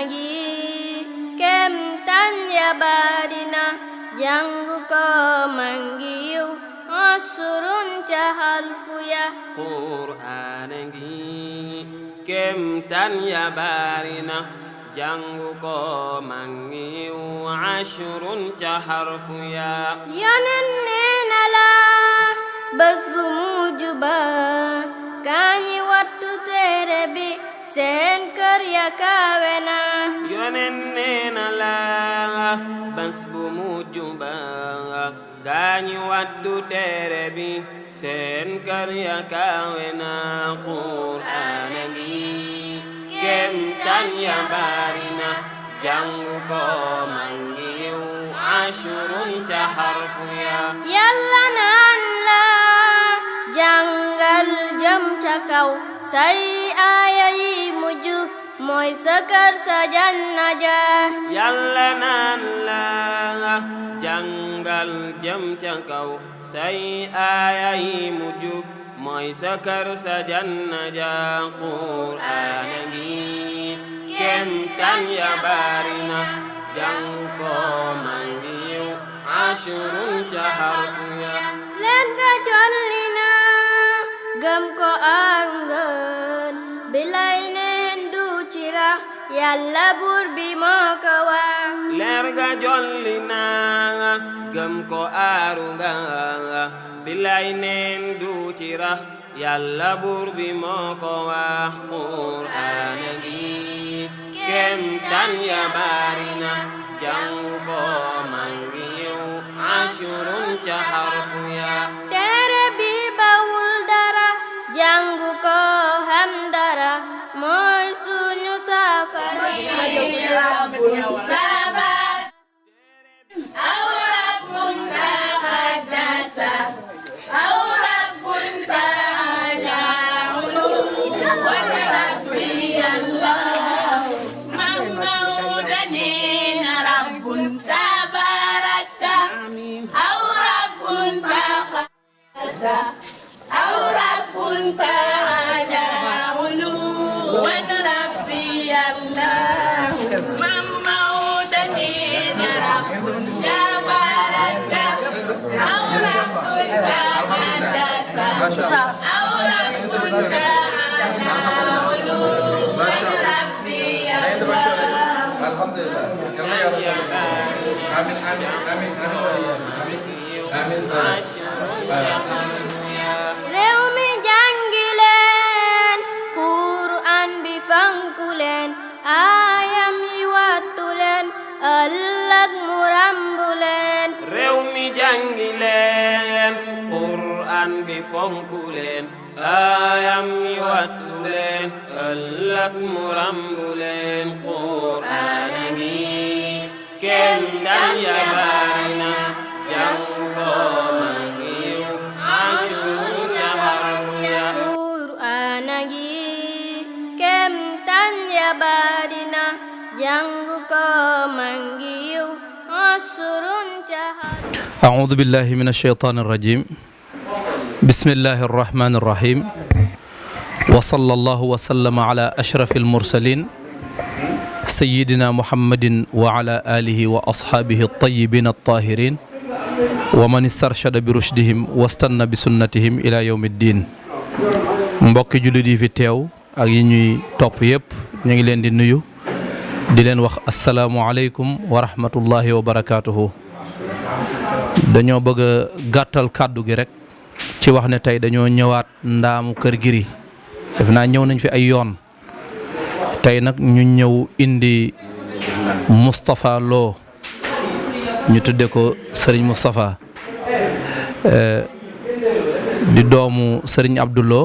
Qur'anagi kemtan ya barina janggu ko mangiu asrun cahalfuya Qur'anagi kemtan ya barina janggu ko mangiu asrun caharfuya yanenenala bas bu mujuba kanyi wattu terebi sen karya kawena yanenenala bas bu mujuba kanyi wattu terebi sen karya kawena Qur'anagi kemtan ya barina janggu ko mangiu asrun caharfuya yalla nanla janggal jam cakau say ayai muju moy sakar sajan naja yalla nan la jàngal jëm ca kaw say ayay mujub mooy sakar sa janna ja Qur'aan ngi kemtan ya barina jàng ko mangiw ashrun ca harfu ya leen nga jollina gëm ko arngan bilay neen du ci rax yàlla buur bi moo ko wax leer ga jolli na gëm ko aaru nga bilay neen du ci rax yàlla buur bi moo ko wax Qur'aan ngi kemtan ya barina jàng ko mangiw ashrun ca harfu ya téere bi bawul dara jàng ko xam dara mooy suñu saafara réew mi jàngi leen Qur'an bi fanku leen aayam yi wattu leen ëllëg mu rambu leen réew mi jàngi leen Qur'an bi fonku leen aayam yi wattu leen ëllëg mu rambu leen Qur'an ngi kemtan ya barina jàng ko mangiw ashrun ca harfu ya Qur'an ngi kemtan ya barina jàng ko mangiw asrun ca harfu أعوذ بالله من الشيطان الرجيم بسم الله الرحمن الرحيم وصلى الله وسلم على أشرف المرسلين سيدنا محمد وعلى آله وأصحابه الطيبين الطاهرين ومن استرشد برشدهم واستنى بسنتهم إلى يوم الدين mbokki jullit yi fi teew ak yi ñuy topp yëpp ñu ngi leen di nuyu di leen wax asalaamualeykum wa rahmatullahi wa barakaatuhu. dañoo bëgg a gàttal kàddu gi rek ci wax ne tey dañoo ñëwaat ndaamu kër giri def naa ñëw nañ fi ay yoon tey nag ñu ñëw indi Moustapha Lo ñu tudde ko Serigne Moustapha di doomu Serigne Abdou Lo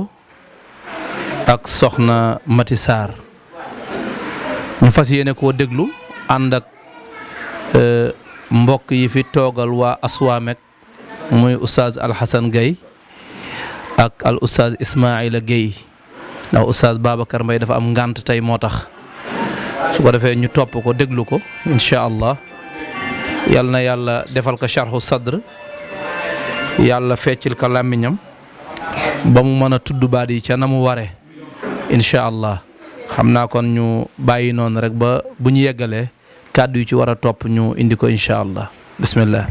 ak soxna Mati Sarr ñu fas yéene koo déglu ànd ak mbokk yi fi toogal waa Aswamek muy oustaz Alxasan Gaye ak al oustaz Ismaila Gaye ndax oustaz Babacar Mbaye dafa am ngànt tey moo tax su ko defee ñu topp ko déglu ko incha allah yal na yàlla defal ko sharhu sadr yàlla feccil ko làmmiñam ba mu mën a tudd baat yi ca na mu ware incha allah xam naa kon ñu bàyyi noonu rek ba bu ñu yeggalee kàddu yi ci war a topp ñu indi ko incha allah bismillah.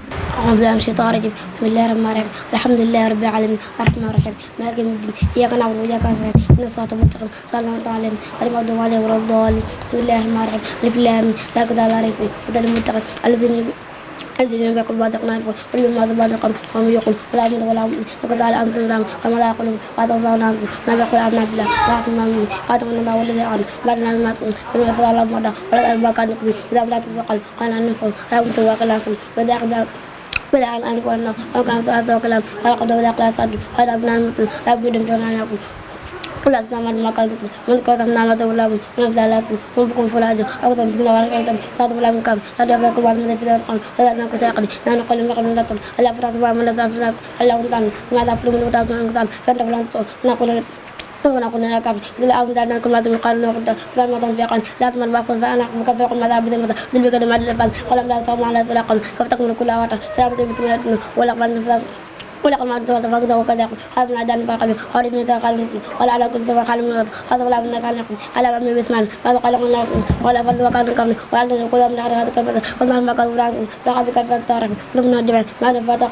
أعوذ بالله من الشيطان الرجيم بسم الله الرحمن الرحيم الحمد لله رب العالمين الرحمن الرحيم مالك يوم الدين إياك نعبد وإياك نستعين اهدنا الصراط المستقيم صراط الذين أنعمت عليهم غير المغضوب عليهم ولا الضالين بسم الله الرحمن الرحيم ألف لام ميم ذلك الكتاب لا ريب فيه هدى للمتقين الذين ينفقون بعض قناعهم ومما ذبح لكم وهم يقول ولا أمن ولا أمن لقد على أمن رام وما لا يقولون وهذا الله نعم ما يقول عبد الله لا تمام قاتم الله والذي عن بعد ما يسكن فلا فلا الله مدى ولا ما كان يكون إذا بلا تفقل قال أن نصل لا أمن توكل نصل وذاك ولا أن يكون أو كان سؤال كلام قال قد ولا قال صدق قال ابن المسلم لا بد من أن يكون ولا سمع ما قال من كتب نعمة ولا من لا لا هم بكون فلاجة أو كتب سنة ولا كتب صاد ولا من كاب لا يبرك بعض من في الأرقام ولا أنك سيقضي نحن قل ما قبل نطل ألا فرات ما من لا فرات ألا ونطل ما لا فلو من وتاز من قتال فأنت فلان نقول ونقول لك إذا أمر دارنا كل ما تقال نقول فلا ما تنفقان لا تمر باقون فأنا مكفق ما ذا بدل مذا ذل بكل ما دل قلم لا تسمع على الرقم كفتكم كل وقت فلا متبتم ولا قبل ولا قل ما أنت فقد وكذا خالد من عدن باقي خالد من تقال قال على كل تبع خالد من خالد ولا من قال على من بسمان ما قال قلنا ولا فل وكان كم ولا نقول من هذا كم قلنا ما قال ولا قال كذا تعرف لمن الجمع ما نفتح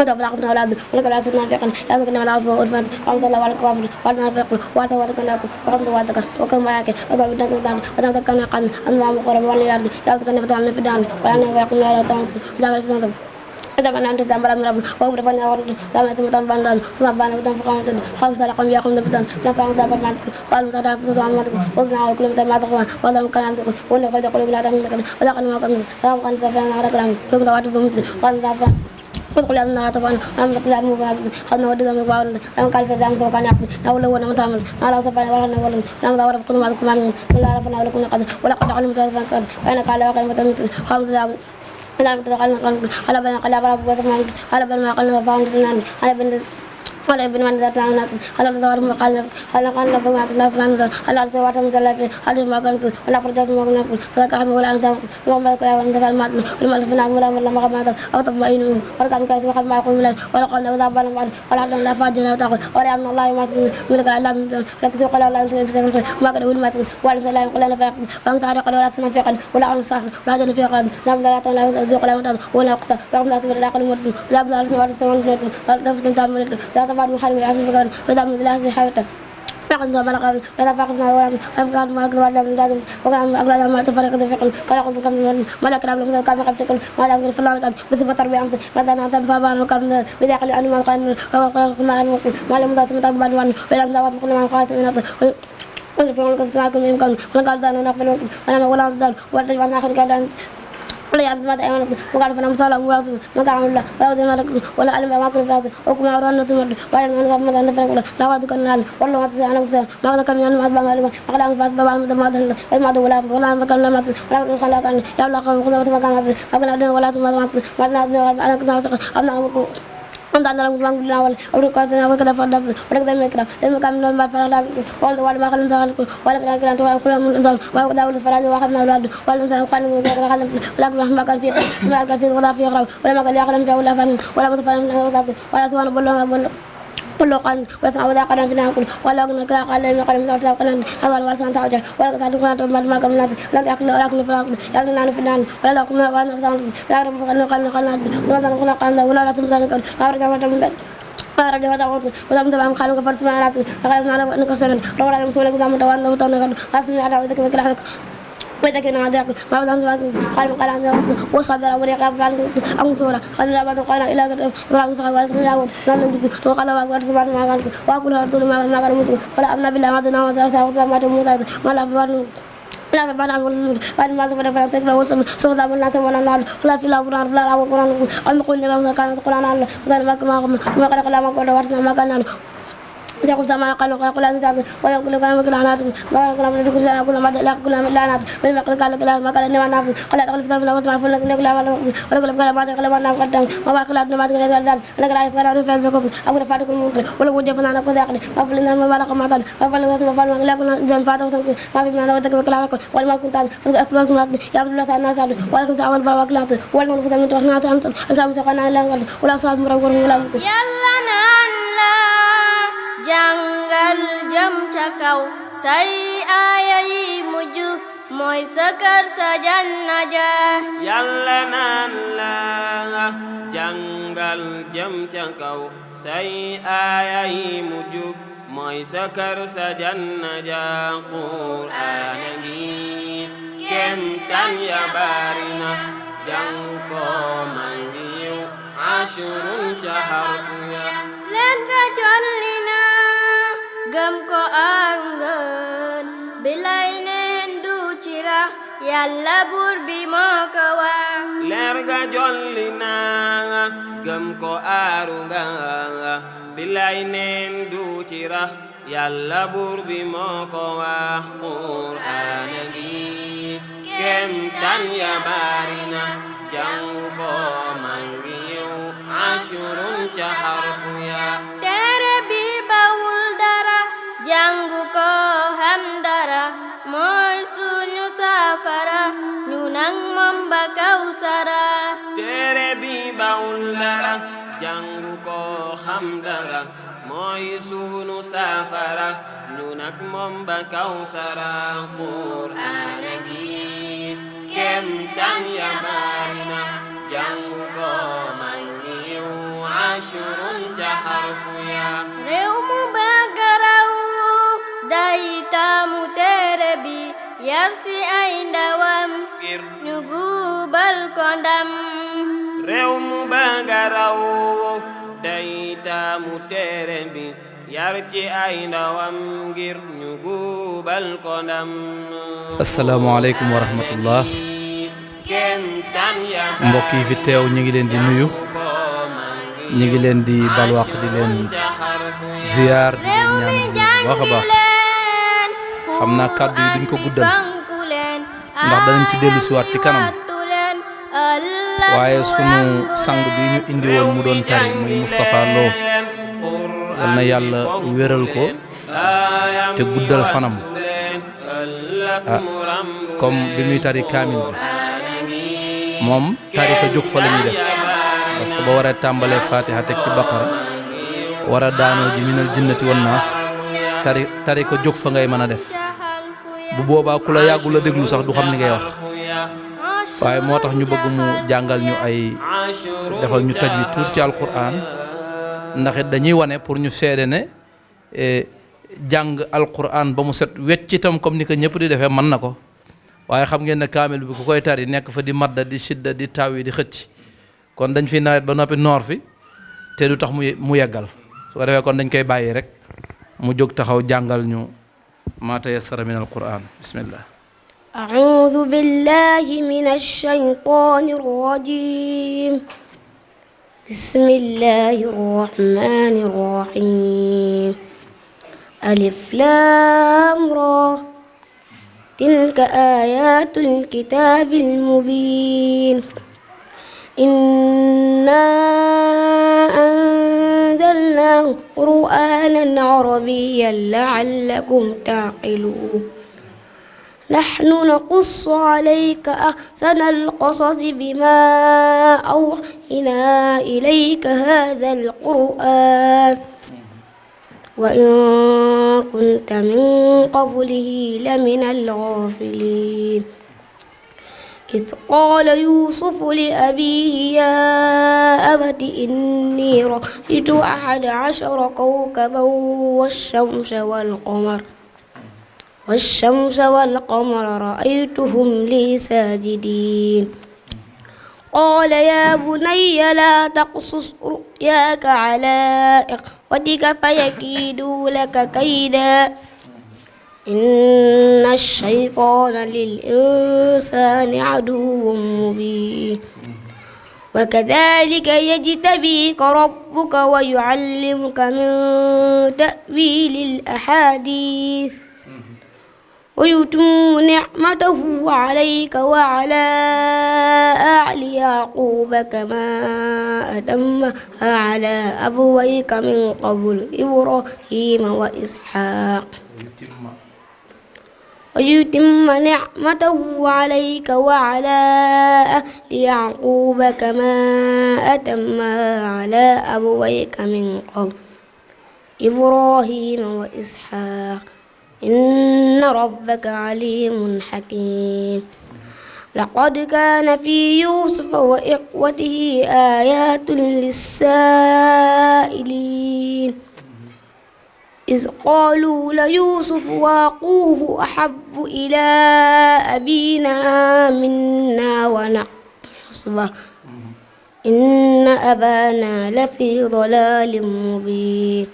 وتبلغنا أولاد ولك لا سنة فيقن لا مكنا ولا أصبح أرفان وعمد الله وعلى كوابل وعلى فيقل وعلى وعلى كناكو وعمد وعدك وكم معك وقال بدك ودان ودان تكنا قن أنواع مقرب وعلى الأرض لا تكنا فتحنا في دان وعلى فيقل وعلى تانس لا ما في إذا ما أنت تنبأ من رب وهم رفنا ورد لا ما تمتن بندان لا بان بدان فقام خمسة رقم يقوم بدان لا فقام دابر ما قالوا تدافع تدعو ما تقول وزنا على كل متى ما تقول ولا مكان عندك ولا فجأة قلوب لا تملك ولا قن ما كان لا قن تفعلنا على كلام كل متواتر بمثل قال دافع وقل أننا طبعا أم تطلع مقابل خلنا ودنا مقابل أم قال في دام سوكان يعقل أولا ولا متعمل ما لا سفر ولا نقول لم دور بكل ما لكم من لا عرفنا ولا كنا قد ولا قد علم تفعل قد أنا قال وقال متمثل خمس دام لا تدخلنا على بنا قال برا بنا على بنا قال فاهم على بنا على ابن من ذات عنات على دور مقال على قال بما لا فلان على سوات مثلا على ما كان ولا فرجت ما كنا فذاك ولا انت ثم كان وانت فالمات لما سفنا ولا ما ما او تبين وركان كان وقد ما يقوم ولا قال ولا بال ولا لا فاجنا تاخذ ولا ان الله ما من قال لا لك قال لا ما قال ولا ما ولا لا يقول لا فاق وانت على قال ولا تنفق ولا عن صاحب ولا ذل في قال لا لا ذوق لا ولا قصه ولا لا قال لا لا لا بعد محرم يعرف بقول بدأ من الله حياته فقد بلغ ولا فقدنا ولا أفقد ما أقدر ولا من ذلك وكان أقدر ما تفرق ذفق قال قل بكم ما لا كلام لم كان قبل ما لا يقول فلان قد بس بتربية أمس مثلا أنت فبان وكان بدأ قال أنا ما كان ما لم تسمع بعد وان ولا من كل ما قالت من ولا في معكم يمكن ولا قال ذا نقبل ولا ولا ذا ولا آخر قال ولا يعرف ماذا يعمل وقال فنام صلى الله عليه وسلم ما كان الله ولا علم ما كان فاضل وكما أرانا تمر ولا نعرف ماذا نفرق ولا لا وعد كنا والله ما تسأل مسأل ما كان من ما بان علم ما كان فاضل بابا ما دل ما دل ولا ما كان لا ما ولا خلا كان يا الله خذ ما كان ما كان عندنا ولا ما أنا كنا أنا أنت أنا لم تبان بلا ولا أوركاتنا وكذا فضلت وكذا مكرا لما كان من بعد فلا ولا ما كان ذلك ولا كان تقول كل من ذلك ولا ولا فلان واحد أولاد ولا مثلا كان ولا ما كان في ما كان في ولا في غرام ولا ما كان يقرن في ولا فن ولا مثلا ولا سواء بقول كل قان ولا ولا قان فينا كل ولا كنا كلا قال لنا قال مثلا قال هذا ولا سان تعجب ولا كان كنا ما كنا لا أكل ولا كنا فلا يعني نحن فينا ولا كنا قال يا رب قال ولا كنا قال ولا سمعنا قال أرجع ولا قال هذا ولا متبع خالق فرس ما على قال على انك سنن ولا مسؤول كما توان وتون قاسم على ذلك وكلا وإذا كان هذا ما بدنا قال عن وصبر ورقاب عن صورة قال لا بعد قال إلى إبراهيم صلى الله عليه وسلم وقال ما قال وأقول هذا ما قال مت ولا أمنا بالله ما دنا ما سأقول ما تموت ما لا بقول لا بنا ولا بعد ما تبدا فلا تكبر وصل صوت من الناس ولا نال ولا في القرآن لا القرآن أن يقول لنا كان القرآن الله ما قال ما قال ورثنا ما قال يقول سما قال أنت ولا يقول كلام كلامات ما كلام لا تقول سنا كل ما لا كلام لا نات ما قال كلام ما قال ما نافع قال دخل في ذنب لا ما فلان لا كلام ولا كلام ما قال ما نافع قدام ما قال ما قال لا لا قال يفعل في كفر أقول فاتكم ولا وجه فانا كذا قال ما فلان ما بلغ ما قال ما فلان ما فلان لا كنا ذنب فاتوا ما في ما ولا كلام ولا ما كنت أكل ما يا عبد الله الناس ولا كنت أول بلغ كلام ولا كنت من توحنا أنت مسكنا لا ولا صاحب مرور ولا يلا نان لا jàngal jëm ca kaw say aaya yi mujj mooy sa kër sa janna ja yàlla naan la jàngal jëm ca kaw say aaya yi mujj mooy sa kër sa janna ja Qur'aan ngi kemtaan ya bari na jàng ko man ngi yiw ashrun ca harfu ya leen nga jolli na gëm ko aaru ngeen bilay neen du ci rax yàlla buur bi moo ko wax leer ga jolli na gëm ko aaru nga bilay neen du ci rax yàlla buur bi moo ko wax Qur'aan ngi kemtaan ya bari na jàng ko man ngi yiw ashrun ca harfu ya téere bi bawul dara jàngu ko xam dara mooy suñu saafara ñu nang moom ba kawsara téere bi bawul dara jàngu ko xam dara mooy sunu saafara ñu nag moom ba kawsara Qur'aan ngi kemtaan ya bari na jàngu ko man ngi yiw ashrun ca harfu ya réew mu bëgg raw day taamu téere bi yar si ay ndawam ngir ñu gubal ko ndam réew mu bëgg raw day taamu téere bi yar ci ay ndawam ngir ñu gubal ko ndam asalaamaaleykum wa rahmatullah mbokk yi fi teew ñu ngi leen di nuyu ñu ngi leen di balwaq di leen ziyaar di leen ñaan bu baax a baax xam naa kàddu yi duñ ko guddal ndax danañ ci dellu siwaat ci kanam waaye sunu sang bi ñu indi woon mu doon tari muy Moustapha Lo yal na yàlla wéral ko te guddal fanam comme bi muy tari kaamil bi moom tari ko jóg fa la ñuy def parce que ba war a tàmbalee fatiha teg ci baqara war a daanoo ji minal jinnati wan naas tari ko jóg fa ngay mën a def bu boobaa ku la yàggul a déglu sax du xam li ngay wax waaye moo tax ñu bëgg mu jàngal ñu ay defal ñu taj wi tuuti ci alquran ndax it dañuy wane pour ñu seede ne jàng alquran ba mu set wecc itam comme ni ko ñëpp di defee mën na ko waaye xam ngeen ne kaamil bi ku koy tari nekk fa di madda di shidda di taw yi di xëcc kon dañ fi nawet ba noppi noor fi te du tax mu yeggal su ko defee kon dañ koy bàyyi rek mu jóg taxaw jàngal ñu ma tayassara min alquran bismillah أعوذ بالله من الشيطان الرجيم بسم الله الرحمن الرحيم ألف لام را تلك آيات الكتاب المبين إنا أنزلناه قرآنا عربيا لعلكم تعقلون نحن نقص عليك أحسن القصص بما أوحينا إليك هذا القرآن وإن كنت من قبله لمن الغافلين إذ قال يوسف لأبيه يا أبت إني رأيت 11 كوكبا والشمس والقمر رأيتهم لي ساجدين قال يا بني لا تقصص رؤياك على إخوتك فيكيدوا لك كيدا إن الشيطان للإنسان عدو مبين وكذلك يجتبيك ربك ويعلمك من تأويل الأحاديث ويتم نعمته عليك وعلى آل يعقوب كما أتمها على أبويك من قبل إبراهيم وإسحاق ويتم نعمته عليك وعلى آل يعقوب كما أتمها على أبويك من قبل إبراهيم وإسحاق إن ربك عليم حكيم لقد كان في يوسف وإخوته آيات للسائلين إذ قالوا ليوسف وأخوه أحب إلى أبينا منا ونحن عصبة إن أبانا لفي ضلال مبين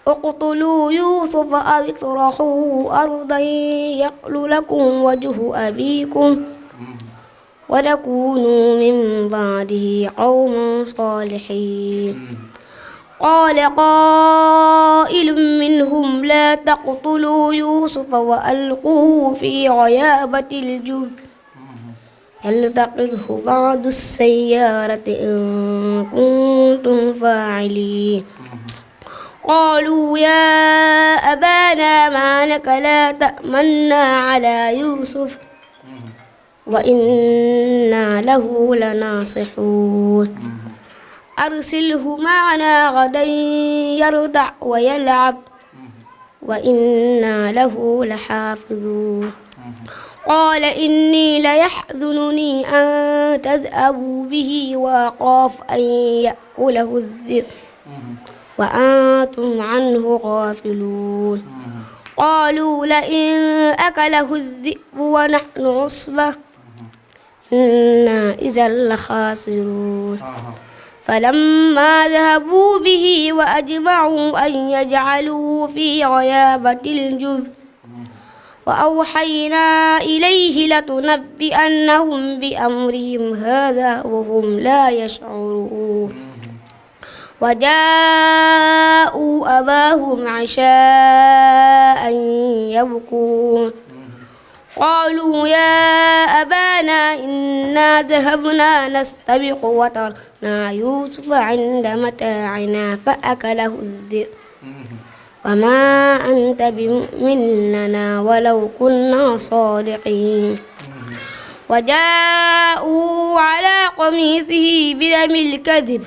اقتلوا يوسف أو اطرحوه أرضا يخل لكم وجه أبيكم وتكونوا من بعده قوما صالحين قال قائل منهم لا تقتلوا يوسف وألقوه في غيابة الجب يلتقطه بعض السيارة إن كنتم فاعلين قالوا يا أبانا ما لك لا تأمنا على يوسف وإنا له لناصحون أرسله معنا غدا يرتع ويلعب وإنا له لحافظون قال إني ليحزنني أن تذهبوا به وأخاف أن يأكله الذئب وأنتم عنه غافلون قالوا لئن أكله الذئب ونحن عصبة إنا إذا لخاسرون فلما ذهبوا به وأجمعوا أن يجعلوه في غيابة الجب وأوحينا إليه لتنبئنهم بأمرهم هذا وهم لا يشعرون وجاءوا أباهم عشاء يبكون قالوا يا أبانا إنا ذهبنا نستبق وتركنا يوسف عند متاعنا فأكله الذئب وما أنت بمؤمن لنا ولو كنا صادقين وجاءوا على قميصه بدم الكذب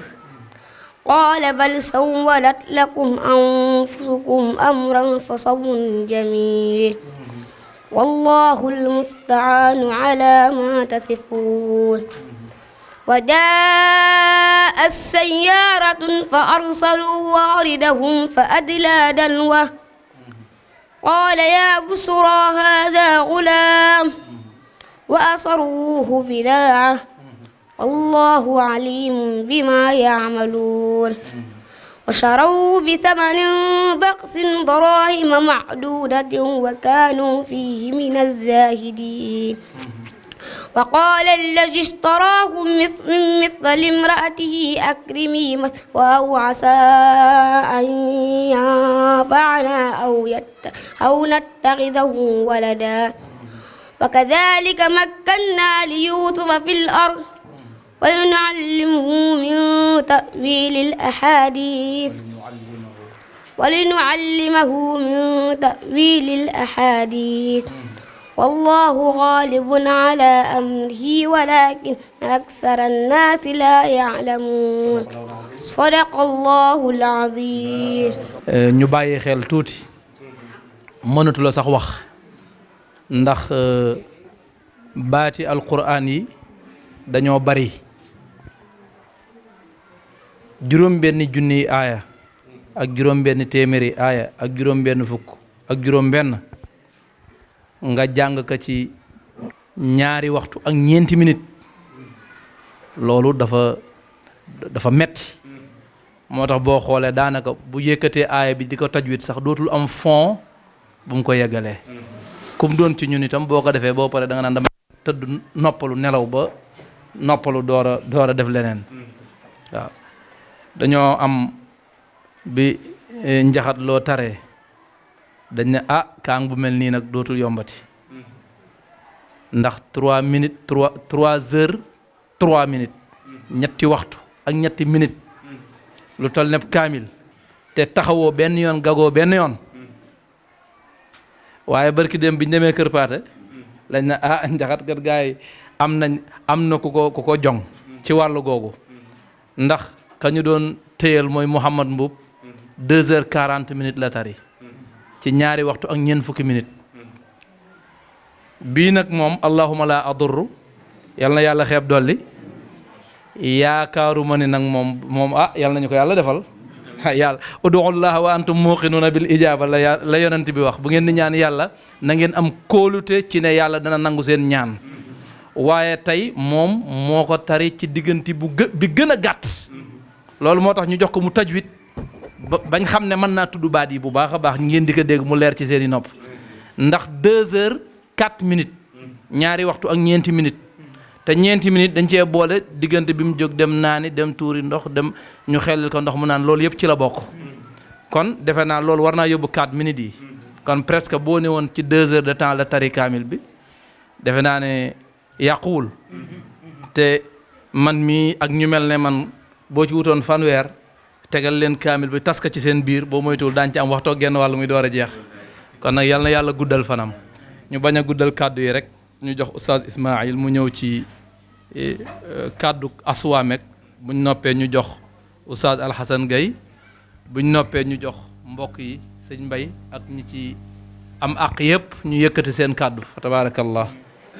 قال بل سولت لكم أنفسكم أمرا فصبر جميل والله المستعان على ما تصفون وجاء السيارة فأرسلوا واردهم فأدلى دلوه قال يا بشرى هذا غلام وأسروه بضاعة والله عليم بما يعملون وشروا بثمن بخس دراهم معدودة وكانوا فيه من الزاهدين وقال الذي اشتراه من مثل امرأته أكرمي مثواه عسى أن ينفعنا أو نتخذه ولدا وكذلك مكنا ليوسف في الأرض ولنعلمه من تأويل الأحاديث والله غالب على أمره ولكن أكثر الناس لا يعلمون صدق الله العظيم ñu bàyyi xel tuuti mënatula sax wax ndax baati alquraan yi dañoo bari juróom benn junniy aaya ak juróom benn téeméeri aaya ak juróom benn fukk ak juróom benn nga jàng ka ci ñaari waxtu ak ñeenti minute loolu dafa metti moo tax boo xoolee daanaka bu yëkkatee aaya bi di ko tajwid sax dootul am fond bu mu ko yeggalee comme doon ci ñun itam boo ko defee boo paree da nga naan dama tëdd noppalu nelaw ba noppalu door a def leneen waaw dañoo am bi njaxat loo taree dañ ne kaang bu mel nii nag dootul yombati ndax 3 minutes 3 heures 3 minutes ñetti waxtu ak ñetti minutes lu toll ne kaamil te taxawoo benn yoon gagoo benn yoon waaye barki dem biñ demee kër paate lañ ne njaxat kat gaa yi am na ku ko jong ci wàllu googu ndax ka ñu doon téyal mooy Mouhamad Mbuub 2 heures 40 minutes la tari ci ñaari waxtu ak ñeent fukki minute bii nag moom allahuma la adurru yal na yàlla xeeb dolli yaakaaruma ni nag moom yal nañu ko yàlla defal yàlla udullaha wa antum muqinuuna bil ijaaba la yonent bi wax bu ngeen di ñaan yàlla na ngeen am kóolute ci ne yàlla dana nangu seen ñaan waaye tey moom moo ko tari ci diggante bi gën a gàtt loolu moo tax ñu jox ko mu tajwid bañ xam ne mën naa tudd baat yi bu baax a baax ngeen di ko dégg mu leer ci seeni nopp ndax 2 heures 4 minutes ñaari waxtu ak ñeenti minutes te ñeenti minutes dañ cee boole diggante bi mu jóg dem naani dem tuuri ndox dem ñu xelil ko ndox mu naan loolu yëpp ci la bokk kon defe naa loolu war naa yóbbu 4 minutes yi kon presque boo ne woon ci 2 heures de temps la tari kaamil bi defe naa ne yàquwul te man mii ak ñu mel ne man boo ci wutoon fanweer tegal leen kaamil bi tas ko ci seen biir boo moytuwul daañu ci am waxtoo genn wàll muy door a jeex kon nag yal na yàlla guddal fanam ñu bañ a guddal kàddu yi rek ñu jox oustaz Ismaïl mu ñëw ci kàddu aswaamek buñ noppee ñu jox oustaz Alxasan Gay buñ noppee ñu jox mbokk yi sëñ Mbay ak ñi ci am àq yépp ñu yëkkati seen kàddu fa tabaarakallah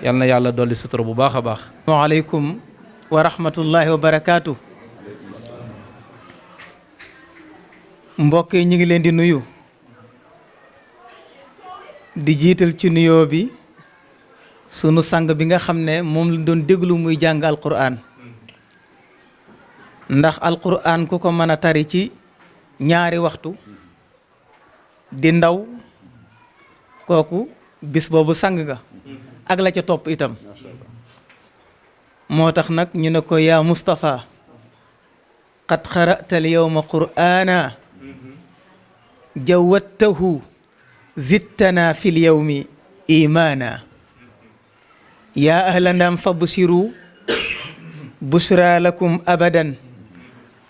yal na yàlla dolli sutura bu baax a baax. waaleykum wa rahmatullahi wa barakaatu. mbokk yi ñu ngi leen di nuyu di jiital ci nuyoo bi sunu sang bi nga xam ne moom la doon déglu muy jàng alquran ndax alquran ku ko mën a tari ci ñaari waxtu di ndaw kooku bis boobu sang nga ak la ca topp itam moo tax nag ñu ne ko yaa Mustafa qad qara'ta al yawma qur'ana jawattahu zittana fi l yawmi imana yaa ahla Ndam fabshiru bushra lakum abadan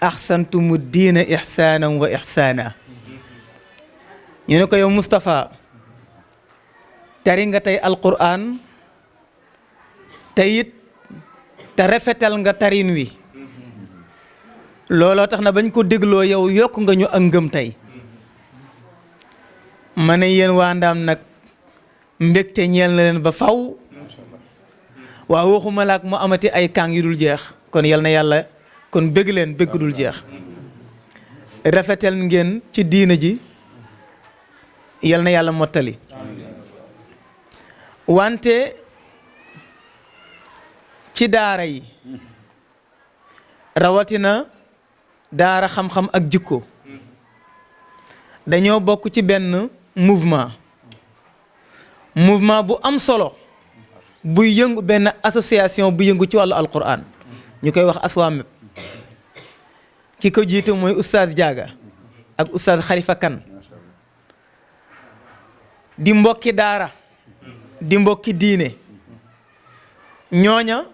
ahsantumu diina ihsanan wa ihsana ñu ne ko yow Mustafa tari nga tey alquran te it te rafetal nga tarin wi looloo tax na bañ ko dégloo yow yokk nga ñu ak ngëm tey ma ne yéen waa Ndaam nag mbégte ñeel na leen ba faw waaw waxuma laak mu amati ay kàng yu dul jeex kon yal na yàlla kon bëgg leen bëgg dul jeex rafetal ngeen ci diina ji yal na yàlla mottali wante ci daara yi rawatina daara xam-xam ak jikko dañoo bokk ci benn mouvement bu am solo buy yëngu benn association bu yëngu ci wàllu alquran ñu koy wax aswaameb ki ko jiitu mooy oustaz Diaga ak oustaz Khalifa Kane di mbokki daara di mbokki diine ñooña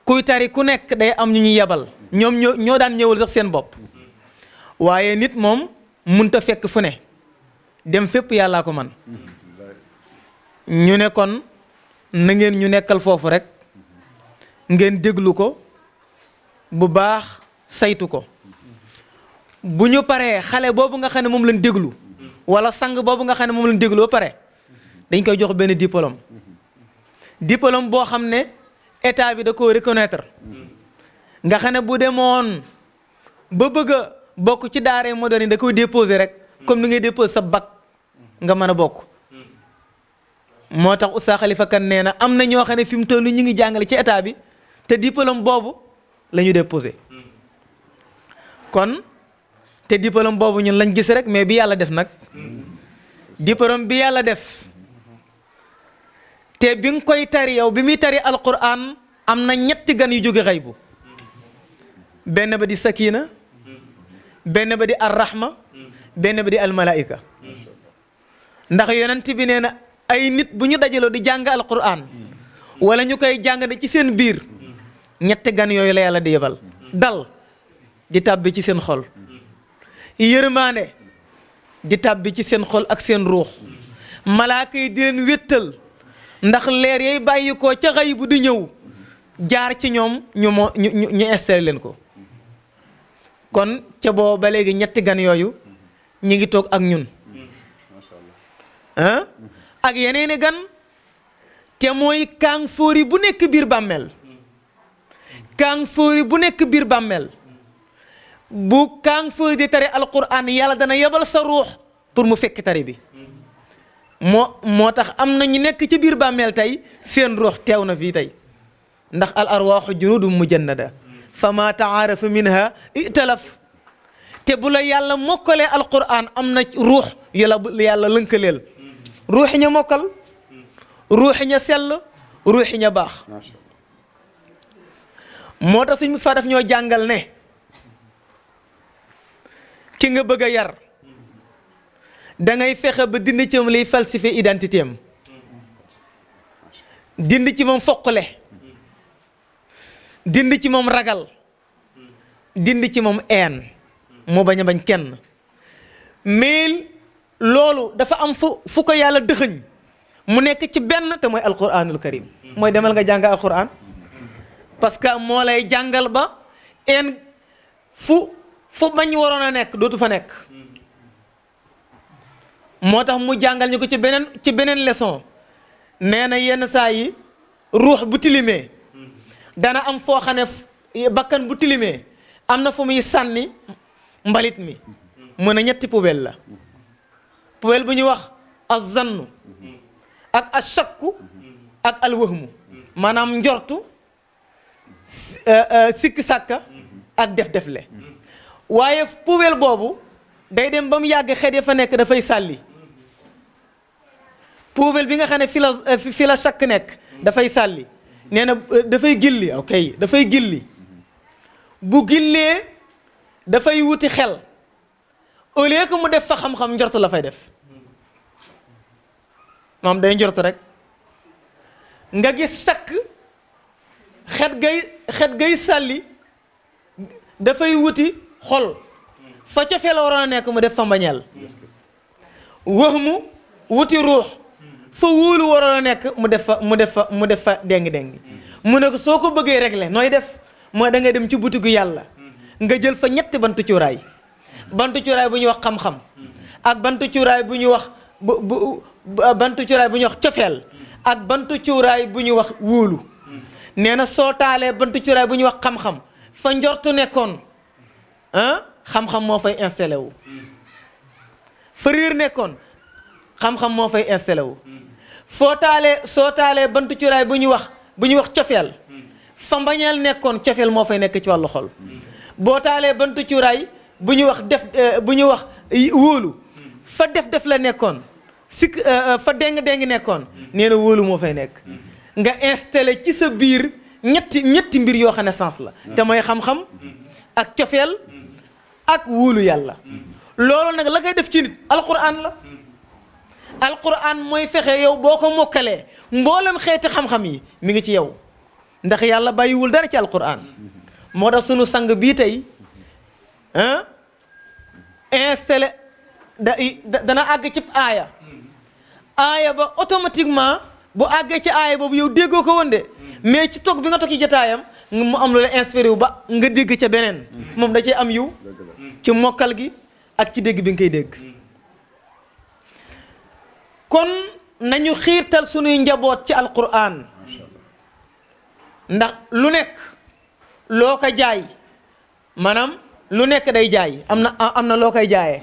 kuy tari ku nekk day am ñu ñu yebal ñoom ñoo daan ñëwal sax seen bopp waaye nit moom munta fekk fu ne dem fépp yàllaa ko man ñu ne kon na ngeen ñu nekkal foofu rek ngeen déglu ko bu baax saytu ko bu ñu paree xale boobu nga xam ne moom lañ déglu wala sang boobu nga xam ne moom lañ déglu ba pare dañ koy jox benn diplôme boo xam ne état bi da koo reconnaître nga xam ne bu demoon ba bëgg a bokk ci daara moderne da koy déposer rek comme ni ngay déposer sa bac nga mën a bokk moo tax Oustaz Khalifa Kane nee na am na ñoo xam ne fi mu toll ñu ngi jàngale ci état bi te diplôme boobu la ñu déposé kon te diplôme boobu ñun lañ gis rek mais bi yàlla def nag diplôme bi yàlla def te bi nga koy tari yow bi muy tari alquran am na ñetti gan yu jóge xaybu benn ba di sakina benn ba di arrahma benn ba di almalaika ndax yonent bi nee na ay nit bu ñu dajaloo di jàng alquran wala ñu koy jàng ci seen biir ñetti gan yooyu la yàlla di yebal dal di tàbbi ci seen xol yërmaande di tàbbi ci seen xol ak seen ruux malaaka yi di leen wéttal ndax leer yay bàyyi ko ca xay bu di ñëw jaar ci ñoom ñu installé leen ko kon ca boobu ba léegi ñetti gan yooyu ñi ngi toog ak ñun ak yeneeni gan te mooy kaang fóori bu nekk biir bàmmeel kaang fóori bu nekk biir bàmmeel bu kaang fóori di tari alquran yàlla dana yebal sa ruux pour mu fekk tari bi moo tax am na ñu nekk ci biir bàmmeel tey seen ruux teew na fii tey ndax al arwaaxu junuudun mujannada fa ma taarafa minha italaf te bu la yàlla mokkalee alquran am na ruux yàlla lënkaleel ruuxi ña mokkal ruuxi ña sell ruuxi ña baax moo tax suñ Mustafaa daf ñoo jàngal ne ki nga bëgg a yar da ngay fexe ba dindi ci moom liy falsifier identité am dindi ci moom foqale dindi ci moom ragal dindi ci moom een moo bañ a bañ kenn mais loolu dafa am fu ko yàlla dëxëñ mu nekk ci benn te mooy alquranul karim mooy demal nga jàng alquran parce que moo lay jàngal ba een fu bañ waroon a nekk dootu fa nekk moo tax mu jàngal ñu ko ci beneen leçon nee na yenn saa yi ruux bu tilimee dana am foo xam ne bakkan bu tilimee am na fu muy sànni mbalit mi mën a ñetti poubelle la poubelle bu ñuy wax az-zannu ak ashakku ak alwahmu maanaam njortu sikki sàkka ak def-defle waaye poubelle boobu day dem ba mu yàgg xeet ya fa nekk dafay sàlli poubelle bi nga xam ne fi la shakk nekk dafay sàlli nee na dafay gilli ok dafay gilli bu gillee dafay wuti xel au lieu que mu def fa xam-xam njort la fay def moom day njort rek nga gis shakk xet gay sàlli dafay wuti xol fa ca fee la waroon a nekk mu def fa mbañeel wax mu wuti ruux fa wóolu waroon a nekk mu def fa déngi mu ne ko soo ko bëggee régler nooy def mooy da ngay dem ci butigu yàlla nga jël fa ñetti bantu cuuraay bu ñuy wax xam-xam ak bantu cuuraay bu ñuy wax bantu cuuraay bu ñuy wax cofeel ak bantu cuuraay bu ñuy wax wóolu nee na soo taalee bantu cuuraay bu ñuy wax xam-xam fa njortu nekkoon xam-xam moo fay installé wu fa riir nekkoon xam-xam moo fay installé wu soo taalee bantu cuuraay bu ñuy wax cofeel fa mbañeel nekkoon cofeel moo fay nekk ci wàllu xol boo taalee bantu cuuraay bu ñuy wax wóolu fa def la nekkoon fa déng nekkoon nee na wóolu moo fay nekk nga installé ci sa biir ñetti mbir yoo xam ne sens la te mooy xam-xam ak cofeel ak wóolu yàlla loolu nag la koy def ci nit alquran la alquran mooy fexe yow boo ko mokkalee mboolem xeeti xam-xam yi mi ngi ci yow ndax yàlla bàyyiwul dara ci alquran moo tax sunu sang bii tey installé dana àgg ci aaya ba automatiquement bu àggee ci aaya boobu yow déggoo ko woon de mais ci toog bi nga toog ci jotaayam mu am lu la inspiré wu ba nga dégg ca beneen moom da cee am yiw ci mokkal gi ak ci dégg bi nga koy dégg kon nañu xiirtal sunuy njaboot ci alquran ndax lu nekk loo ko jaay maanaam lu nekk day jaay am na loo koy jaayee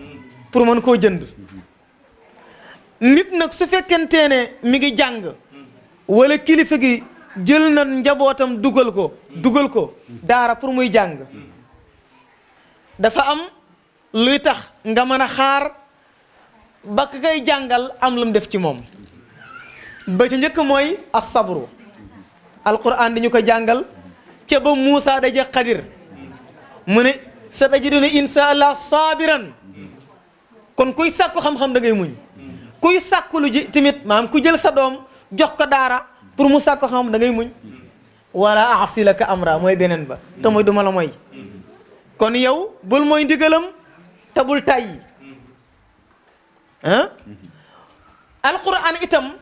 pour mën koo jënd nit nag su fekkentee ne mi ngi jàng wala kilifa gi jël na njabootam dugal ko daara pour muy jàng dafa am luy tax nga mën a xaar ba ka koy jàngal am lu mu def ci moom ba ca njëkk mooy as-sabru alquran di ñu ko jàngal ca ba Muusa daje Xadir mu ne sa tajiduna insha allah sabiran kon kuy sàkku xam-xam da ngay muñ kuy sàkku lu ji tamit maanaam ku jël sa doom jox ko daara pour mu sàkku xam da ngay muñ wala asilaka amra mooy beneen ba te mooy duma la mooy kon yow bul mooy ndigalam te bul tàyyi alquran itam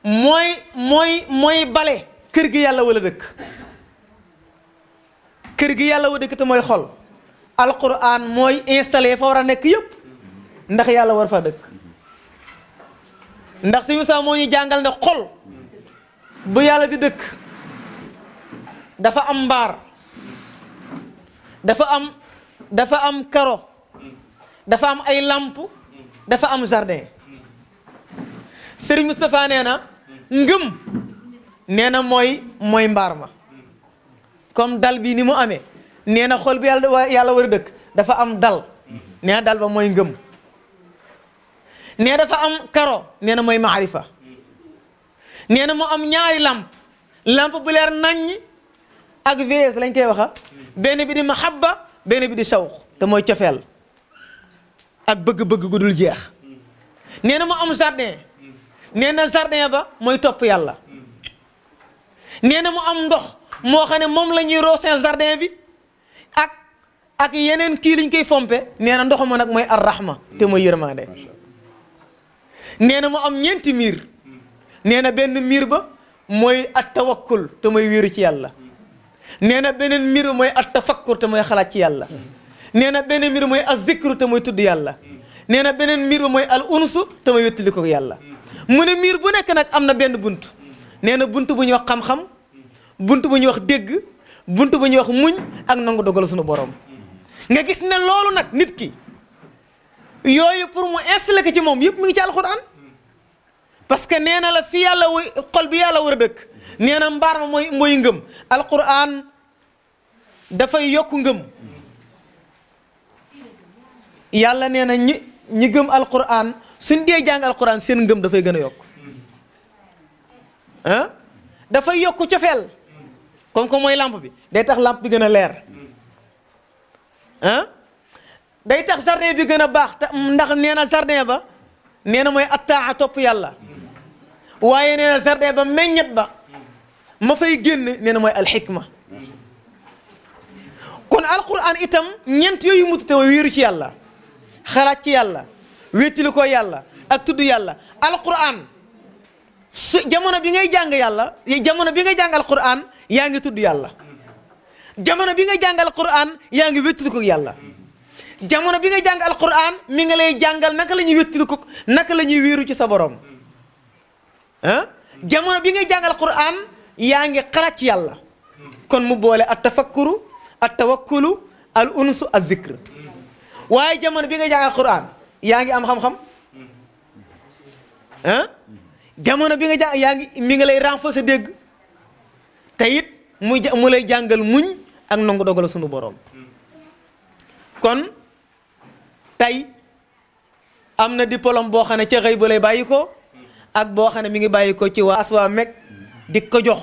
mooy bale kër gi yàlla wala dëkk kër gi yàlla wala dëkk te mooy xol alquran mooy installé fa war a nekk yëpp ndax yàlla war fa dëkk ndax si Moussa moo ñu jàngal ne xol bu yàlla di dëkk dafa am mbaar dafa am karo dafa am ay lamp dafa am jardin Serigne Moustapha nee na ngëm nee na mooy mbaar ma comme dal bi ni mu amee nee na xol bi yàlla war a dëkk dafa am dal nee na dal ba mooy ngëm nee dafa am karo nee na mooy maarifa nee na mu am ñaari lamp bu leer naññ ak VS lañ koy waxa benn bi di mahabba benn bi di shawq te mooy cofeel ak bëgg-bëgg gu dul jeex nee na mu am jardin nee na jardin ba mooy topp yàlla nee na mu am ndox moo xam ne moom la ñuy rooseel jardin bi ak yeneen kii liñ koy fompe nee na ndox ma nag mooy arrahma te mooy yërmande nee na mu am ñeenti miir nee na benn miir ba mooy at tawakkul te mooy wéeru ci yàlla nee na beneen miir ba mooy at tafakkur te mooy xalaat ci yàlla nee na beneen miir ba mooy az zikru te mooy tudd yàlla nee na beneen miir ba mooy al unsu te mooy wéttali ko yàlla mu ne miir bu nekk nag am na benn bunt nee na bunt bu ñuy wax xam-xam bunt bu ñuy wax dégg bunt bu ñuy wax muñ ak nangu dogal suñu borom nga gis ne loolu nag nit ki yooyu pour mu installé ko ci moom yëpp mu ngi ci alxuraan parce que nee na la fi yàlla xol bi yàlla war a dëkk nee na mbaar ma mooy ngëm alxuraan dafay yokk ngëm yàlla nee na ñi gëm alxuraan suñ dee jàng alxuraan seen ngëm dafay gën a yokk ah dafay yokk cofeel comme que mooy lampe bi day tax lampe bi gën a leer ah day tax jardin bi gën a baax ndax nee na jardin ba nee na mooy attaa topp yàlla waaye nee na jardin ba meññet ba ma fay génn nee na mooy alxikma kon alquran itam ñeent yooyu mu tuddee mooy wéeru ci yàlla xalaat ci yàlla wéttili ko yàlla ak tudd yàlla alquran su jamono bi ngay jàng yàlla jamono bi ngay jàng alquran yaa ngi tudd yàlla jamono bi ngay jàng alquran yaa ngi wéttili ko yàlla jamono bi ngay jàng alquran mi nga lay jàngal naka la ñuy wéttili ko naka la ñuy wéeru ci sa borom ah jamono bi ngay jàng alquran yaa ngi xalaat ci yàlla kon mu boole at tafakkuru at tawakkulu al unsu al zikr waaye jamono bi ngay jàng alquran yaa ngi am xam-xam ah jamono bi nga jàng yaa ngi mi nga lay renforcer dégg te it mu lay jàngal muñ ak nangu dogal sunu borom kon tey am na diplôme boo xam ne ca xëy ba lay bàyyi ko ak boo xam ne mi ngi bàyyi ko ci waa aswa meg di ko jox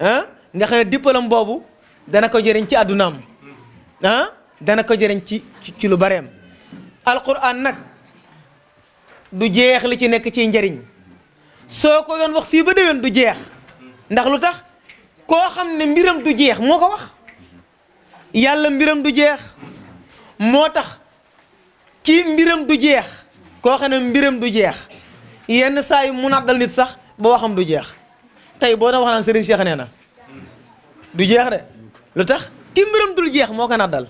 ah nga xam ne diplôme boobu dana ko jëriñ ci àddunaam ah dana ko jëriñ ci lu bareem alquran nag du jeex li ci nekk ci njëriñ soo ko doon wax fii ba déwén du jeex ndax lu tax koo xam ne mbiram du jeex moo ko wax yàlla mbiram du jeex moo tax kii mbiram du jeex koo xam ne mbiram du jeex yenn saa yu mu naddal nit sax ba waxam du jeex tey boo doon wax naan Serigne Cheikh nee na du jeex de lu tax ki mbiram dul jeex moo ko naddal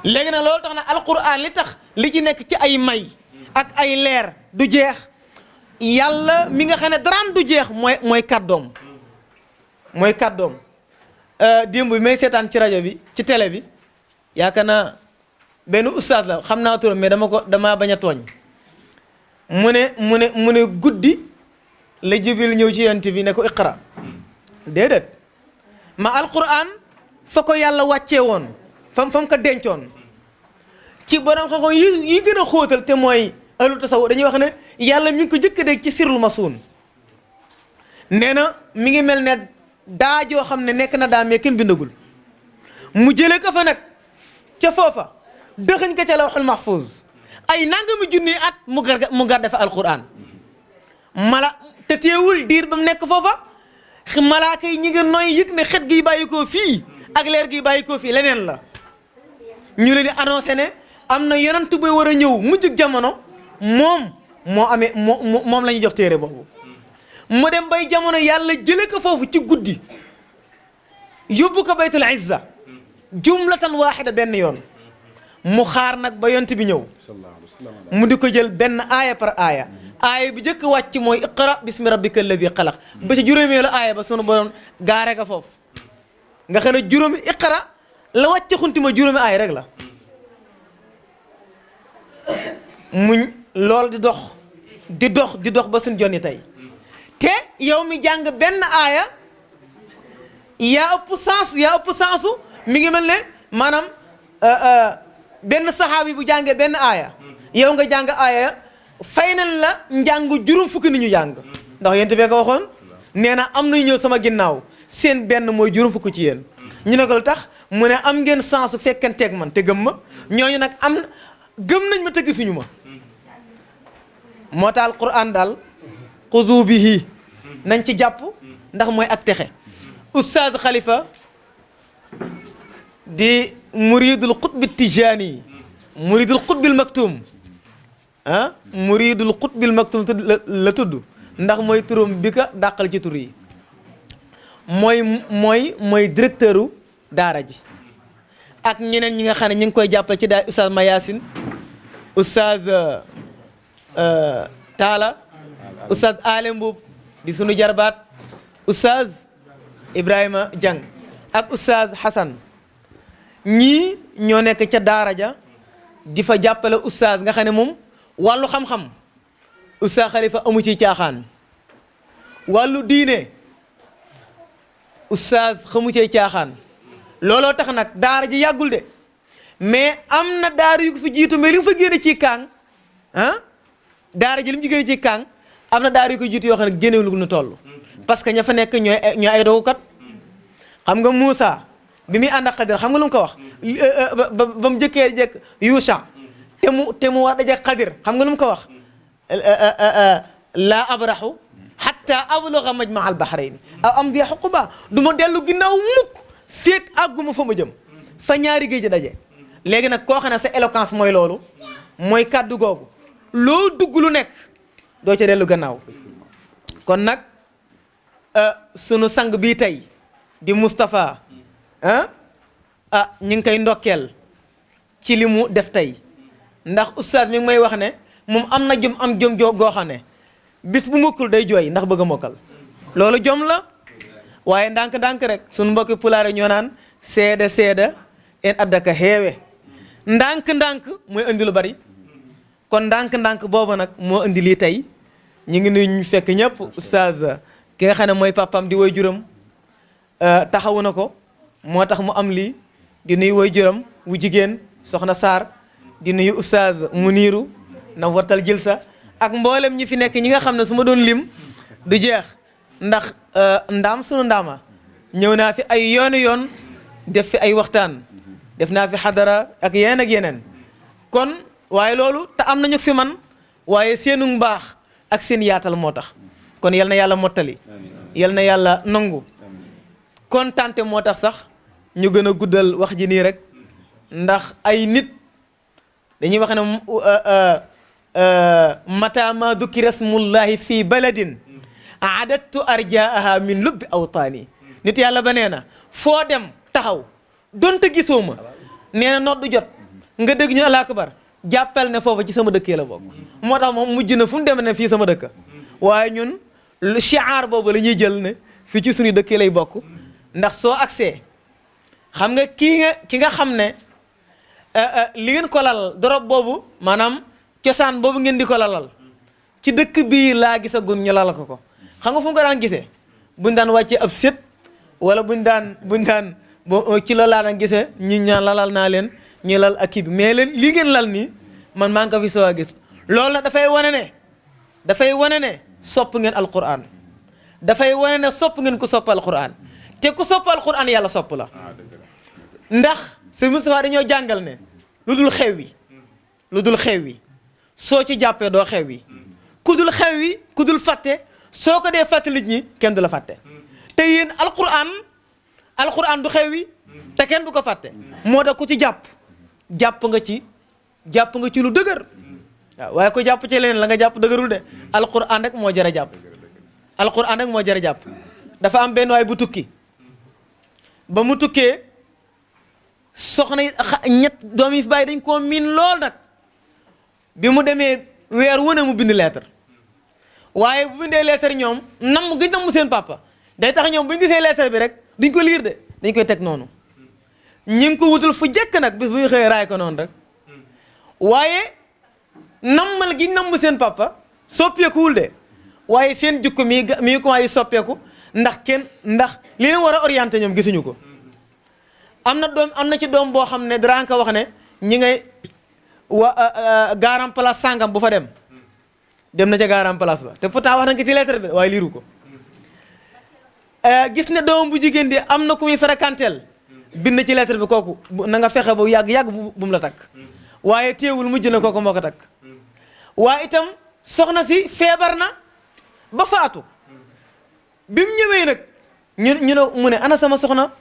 léegi nag loolu tax na alquran li tax li ci nekk ci ay may ak ay leer du jeex yàlla mi nga xam ne daraam du jeex mooy kàddoom mooy kàddoom démb bi may seetaan ci rajo bi ci télé bi yaakaar naa benn ustaas la xam naa turam mais dama bañ a tooñ mu ne guddi la Jibril ñëw ci yonent bi ne ko iqra déedéet ma alquran fa ko yàlla wàccee woon fam ko dencoon ci borom xam-xam yi gën a xóotal te mooy ahlu tasawuf dañuy wax ne yàlla mi ngi ko jëkk a dégg ci sirrul masuun nee na mi ngi mel ne daa joo xam ne nekk na daa mais kenn bindagul mu jëlee ko fa nag ca foofa dëxëñ ko ca lawhul mahfuz ay nangami junni at mu garde fa alquran mala te teewul diir ba mu nekk foofa malaaka yi ñi ngi noy yëg ne xet gi bàyyi koo fii ak leer gi bàyyi koo fii leneen la ñu leen di annoncé ne am na yonent buy war a ñëw mujjug jamono moom la ñuy jox téere boobu mu dem bay jamono yàlla jële ko foofu ci guddi yóbbu ko baytul izza jumlatan waaxida benn yoon mu xaar nag ba yonent bi ñëw mu di ko jël benn aaya par aaya aaya bi njëkk wàcc mooy iqra bismi rabbika alladi xalaq ba ci juróomeelu aaya ba sunu borom gaare ka foofu nga xam ne juróomi iqra la wàcc xunti ma juróomi aaya rek la muñ loolu di dox ba suñ jonni tey te yow mi jàng benn aaya yaa ëpp sensu mi ngi mel ne maanaam benn saxaabi bu jàngee benn aaya yow nga jàng aaya fay nañ la njàng juróom fukki ni ñu jàng ndax yéen bee ko waxoon nee na am nañu ñëw sama ginnaaw seen benn mooy juróom fukki ci yéen ñu ne ko lu tax mu ne am ngeen sensu fekkanteeg man te gëm ma ñooñu nag gëm nañ ma te gisuñu ma moo tax alquran daal xuzu bihi nañ ci jàpp ndax mooy ak texe Oustaz Khalifa di muridul qutbi tijaani muridul qutbil maktum muridul qutbil maktum la tudd ndax mooy turam bi ka dàqal ci tur yi mooy directeur u daara ji ak ñeneen ñi nga xam ne ñu ngi koy jàppale ci daay Oustaz Mayasin Oustaz Taala Oustaz Ale Mbuub di sunu jarbaat Oustaz Ibrahima Jang ak Oustaz Hassan ñii ñoo nekk ca daara ja di fa jàppale Oustaz nga xam ne moom wàllu xam-xam Oustaz Khalifa amu ci caaxaan wàllu diine Oustaz xamu ci caaxaan looloo tax nag daara ji yàggul de mais am na daara yu ko fi jiitu mais li nga fa génne ci kaang daara ji li mu ci génne ci kaang am na daara yu ko jiitu yoo xam ne génnewul lu nu toll parce que ña fa nekk ñooy ay dogukat xam nga Moussa bi muy ànd ak Xadir xam nga lu mu ko wax ba mu jëkkee jëkk Yuusa te mu war daje Xadir xam nga lu mu ko wax laa abrahu hatta abluga majma al bahrayni aw am di xuquba du ma dellu ginnaaw mukk feek àgguma fa ma jëm fa ñaari géej daje léegi nag koo xam ne sa éloquence mooy loolu mooy kàddu googu loo dugg lu nekk doo ca dellu gannaaw kon nag sunu sang bii tey di Moustapha ñu ngi koy ndokkeel ci li mu def tey ndax oustaz mi ngi may wax ne moom am na jom am jom goo xam ne bis bu mokkul day jooy ndax bëgg a mokkal loolu jom la waaye ndànk-ndànk rek sunu mbokki pulaare ñoo naan seeda en addaka xeewe ndànk-ndànk mooy indi lu bari kon ndànk-ndànk boobu nag moo indi lii tey ñu ngi nuyu ñu fekk ñëpp oustaz ki nga xam ne mooy papam di woy juram taxawu na ko moo tax mu am lii di nuyu woy juram wu jigéen soxna Sarr di nuyu oustaz Muniru na wartal jël sa ak mboolem ñi fi nekk ñi nga xam ne su ma doon lim du jeex ndax ndaam sunu ndaama ñëw naa fi ay yoon def fi ay waxtaan def naa fi xadara ak yeneen kon waaye loolu te am nañu fi man waaye seenu mbaax ak seen yaatal moo tax kon yal na yàlla mottali yal na yàlla nangu kontante moo tax sax ñu gën a guddal wax ji nii rek ndax ay nit dañuy wax ne mata ma dukira smullahi fi baladin aadatu arjaaha min lubbi awtaani nit yàlla ba nee na foo dem taxaw donte gisoo ma nee na noddu jot nga dégg ñu Allahu akbar jàppal ne foofa ci sama dëkkee la bokk moo tax moom mujj na fu mu dem ne fii sama dëkk waaye ñun shi'ar boobu la ñuy jël ne fii ci suñu dëkkee lay bokk ndax soo agsee xam nga ki nga xam ne li ngeen ko lalal dorob boobu maanaam cosaan boobu ngeen di ko lalal ci dëkk bii laa gisagun ñu lalal ko xam nga fu mu ko daan gisee buñ daan wàccee ab sét wala buñ daan ci loolu laa daan gisee ñi ñaan lalal naa leen ñu lal ak kii bi mais leen lii ngeen lal nii man maa ngi ko fi soo a gis loolu nag dafay wane ne sopp ngeen alquran dafay wane ne sopp ngeen ku sopp alquran te ku sopp alquran yàlla sopp la ndax sëñ Moustapha dañoo jàngal ne lu dul xew wi soo ci jàppee doo xew wi ku dul xew wi ku dul fàtte soo ko dee fàtte nit ñi kenn du la fàtte te yéen alquran du xew wi te kenn du ko fàtte moo tax ku ci jàpp nga ci lu dëgër waaw waaye ko jàpp ci leneen la nga jàpp dëgërul de alquran rek moo jar a jàpp dafa am benn waay bu tukki ba mu tukkee soxna ñett doom yi fi bàyyi dañ koo miin lool nag bi mu demee weer wu ne mu bind lettre waaye bu bindee lettre ñoom namm gi namm seen papa day tax ñoom bu ñu gisee lettre bi rek duñ ko liir de dañ koy teg noonu ñi ngi ko wutul fu jekk nag bis bu ñu xëyee raay ko noonu rek waaye nammal gi namm seen papa soppeekuwul de waaye seen jukko mi commencé soppeeku ndax li leen war a orienté ñoom gisuñu ko am na ci doom boo xam ne dara ko wax ne ñi ngay garam place sàngam bu fa dem na ca garam place ba te pourtant wax nañ ko ci lettre bi waaye liiru ko gis ne doom bu jigéen di am na ku muy fréquenteel bind ci lettre bi kooku na nga fexe ba yàgg bu mu la takk waaye teewul mujj na kooku moo ko takk waaye itam soxna si feebar na ba faatu bi mu ñëwee nag ñu ne mu ne ana sama soxna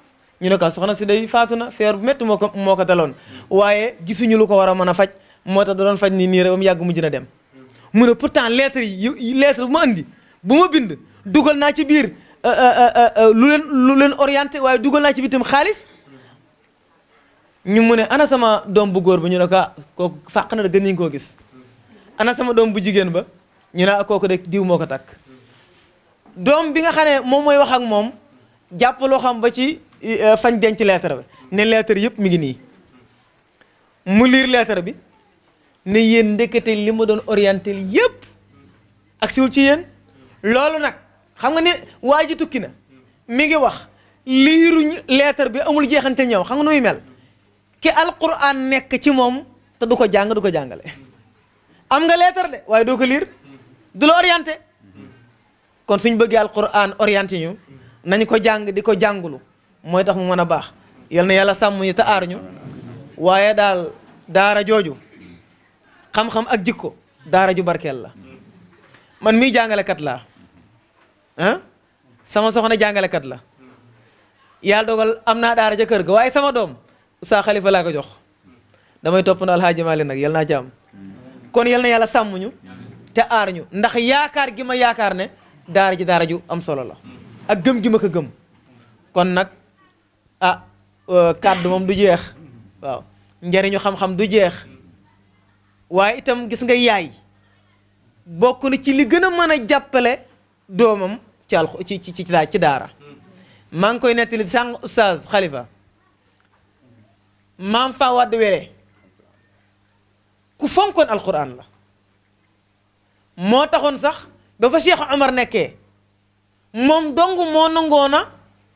ñu ne ko soxna si day faatu na feebar bu métti moo ko daloon waaye gisuñu lu ko war a mën a faj moo tax da doon faj nii rek ba mu yàgg mujj na dem mu ne pourtant lettre bu ma andi bu ma bind dugal naa ci biir lu leen orienté waaye dugal naa ci biir tam xaalis ñu mu ne ana sama doom bu góor ba ñu ne ko kooku fàq na da gën nañ koo gis ana sama doom bu jigéen ba ñu ne kooku de diw moo ko takk doom bi nga xam ne moom mooy wax ak moom jàpp loo xam ba ci fañ denc lettre bi ne lettre yëpp mi ngi nii mu lire lettre bi ne yéen ndekete li ma doon orienté yëpp ak siwul ci yéen loolu nag xam nga ne waa ji tukki na mi ngi wax liiruñ lettre bi amul jeexante ñëw xam nga nu muy mel ki alquran nekk ci moom te du ko jàng du ko jàngale am nga lettre de waaye doo ko lire du la orienté kon suñ bëggee alquran orienté ñu nañ ko jàng di ko jàngulu mooy tax mu mën a baax yal na yàlla sàmm ñu te aar ñu waaye daal daara jooju xam-xam ak jikko daara ju barkeel la man mii jàngalekat laa sama soxna jàngalekat la yàlla dogal am naa daara ca kër ga waaye sama doom Oustaz Khalifa laa ko jox damay topp na Alhaaji Maalik nag yal naa ci am kon yal na yàlla sàmm ñu te aar ñu ndax yaakaar gi ma yaakaar ne daara ji daara ju am solo la ak gëm gi ma ko gëm kon nag kàddu moom du jeex waaw njariñu xam-xam du jeex waaye itam gis nga yaay bokk na ci li gën a mën a jàppale doomam ci daara maa ngi koy nettali sànq Oustaz Khalifa maam fa wadd were ku fonkoon alquran la moo taxoon sax ba fa Cheikh Omar nekkee moom dong moo nangoona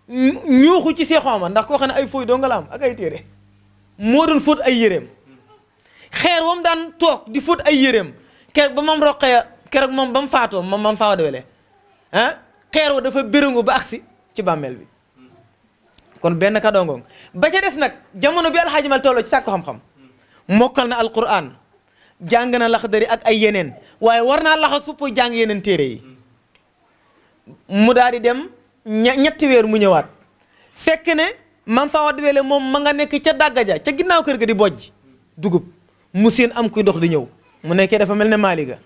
ñuuxu ci Cheikh Omar ndax koo xam ne ay fooy dong la am ak ay téere moo doon fóot ay yéreem xeer wam daan toog di fóot ay yéreem keroog ba mam roqee keroog moom ba mu faatoo moom mam faa wadd wele xeer wa dafa béréngu ba agsi ci bàmmeel bi kon benn ka dongoong ba ca des nag jamono bi Alxaaji Mal tolloo ci sàkku xam-xam mokkal na alquran jàng na laxdari ak ay yeneen waaye war naa laxa supp jàng yeneen téere yi mu daal di dem ñetti weer mu ñëwaat fekk ne mam fa wadd wele moom ma nga nekk ca dàgga ja ca ginnaaw kër ga di bojj dugub mu seen am kuy dox di ñëw mu nekkee dafa mel ne maaliga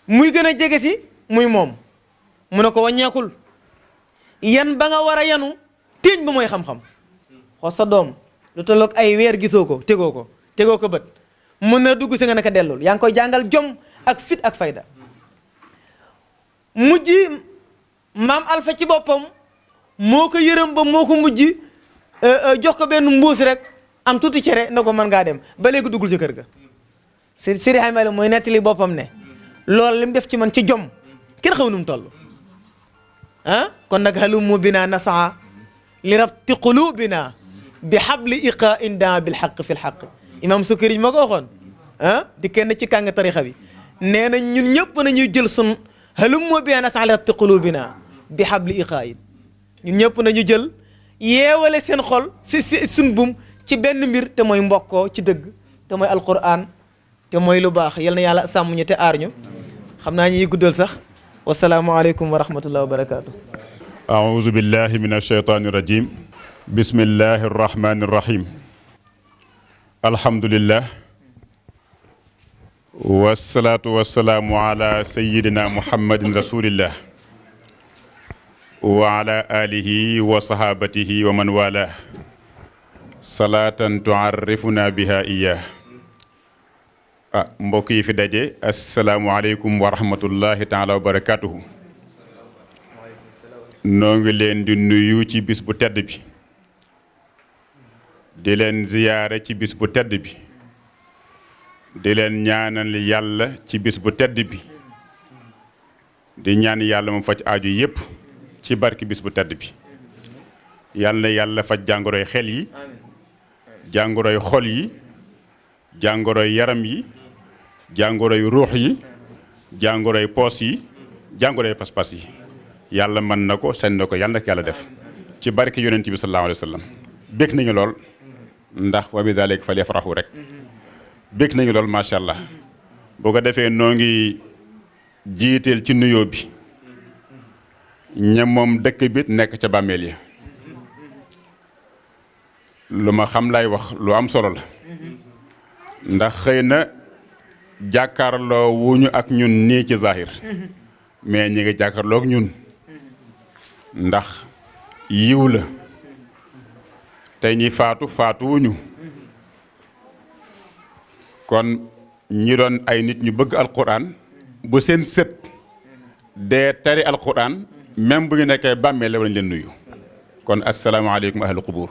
muy gën a jege si muy moom mu ne ko wàññeekul yan ba nga war a yanu téeñ ba mooy xam-xam xool sa doom lu tolloog ay weer gisoo ko tegoo ko bët mun na dugg si nga ne ko dellul yaa ngi koy jàngal jom ak fit ak fayda mujj maam Alpha ci boppam moo ko yërëm ba moo ko mujj jox ko benn mbuus rek am tuuti cere na ko mën ngaa dem ba léegi duggul ci kër ga Seydi Hadji Malick mooy nettali boppam ne loolu li mu def ci man ci jom kenn xaw nu mu toll kon nag halummu bina nasaa li rabti qulubina bi habli iqaa'in daa bil haqq fi l haqq imam Sukari moo ko waxoon di kenn ci kàng tarixa bi nee na ñun ñëpp nañuy jël sun halummu bina nasaa li rabti qulubina bi habli iqaa'in ñun ñëpp nañu jël yeewale seen xol si sun bum ci benn mbir te mooy mbokkoo ci dëgg te mooy alquran te mooy lu baax yal na yàlla sàmm ñu te aar ñu xam naa ñuy guddal sax wasalaamualeykum wa rahmatullahi wa barakaatu. أعوذ بالله من الشيطان الرجيم بسم الله الرحمن الرحيم الحمد لله والصلاة والسلام على سيدنا محمد رسول الله وعلى آله وصحابته ومن والاه صلاة تعرفنا بها إياه mbokk yi fi daje asalaamualeykum wa rahmatullahi taala wa barakatuhu. noo ngi leen di nuyu ci bis bu tedd bi di leen ziyaare ci bis bu tedd bi di leen ñaanal yàlla ci bis bu tedd bi di ñaan yàlla mu faj aaju yépp ci barki bis bu tedd bi yàlla na yàlla faj jàngoroy xel yi jàngoroy xol yi jàngoroy yaram yi jàngoroy ruux yi jàngoroy poos yi jàngoroy pas-pas yi yàlla mën na ko sañ na ko yàlla na ko yàlla def ci barki yonent bi sallallahu alayhi wa sallam bég nañu lool ndax wa bi zaalika falyafrahu rek bég nañu lool macha allah boo ko defee noo ngi jiiteel ci nuyoo bi ña moom dëkk bi nekk ca bàmmeel ya lu ma xam lay wax lu am solo la ndax xëy na jàkkaarloo wuñu ak ñun nii ci zahir mais ñi ngi jàkkaarloo ak ñun ndax yiw la te ñi faatu wuñu kon ñi doon ay nit ñu bëgg alquran bu seen sët dee tari alquran même bu ñu nekkee bàmmeel la war nañ leen nuyu kon asalaamaaleykum ahlu qubuur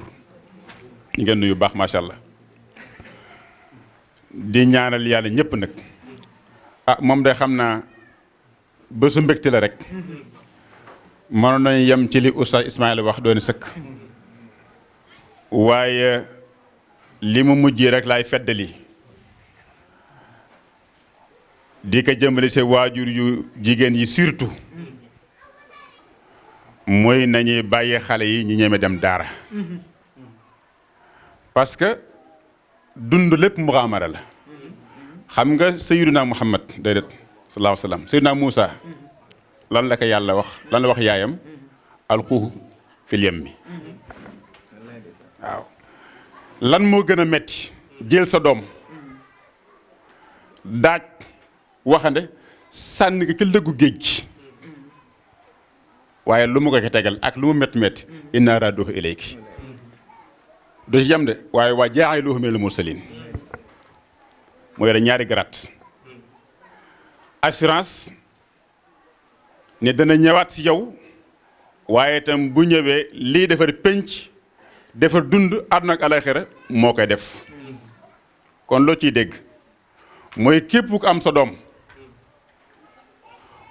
ñu ngeen nuyu baax macha allah di ñaanal yàlla ñëpp nag moom de xam naa bésu mbégte la rek mënoon nañu yem ci li Oustaz Ismaïla wax doon sëkk waaye li mu mujj rek laay feddali di ko jëmale si waajur yu jigéen yi surtout mooy nañuy bàyyi xale yi ñi ñeme dem daara parce que dund lépp muxaamara la xam nga sayyiduna Muhammad déedéet sallallahu alayhi wa sallam sayyiduna Muusa lan la ko yàlla wax lan la wax yaayam alquhu fil yammi waaw lan moo gën a metti jël sa doom daaj waxande sànni ko ci lëggu géej gi waaye lu mu ko ko tegal ak lu mu métti métti inna raduhu ilayki du ci yem de waaye waa jaa'iluhu minal mursalin mu yore ñaari garaat assurance ne dana ñëwaat ci yow waaye itam bu ñëwee lii defar pénc defar dund àdduna ak alaxira moo koy def kon loo ciy dégg mooy képp ku am sa doom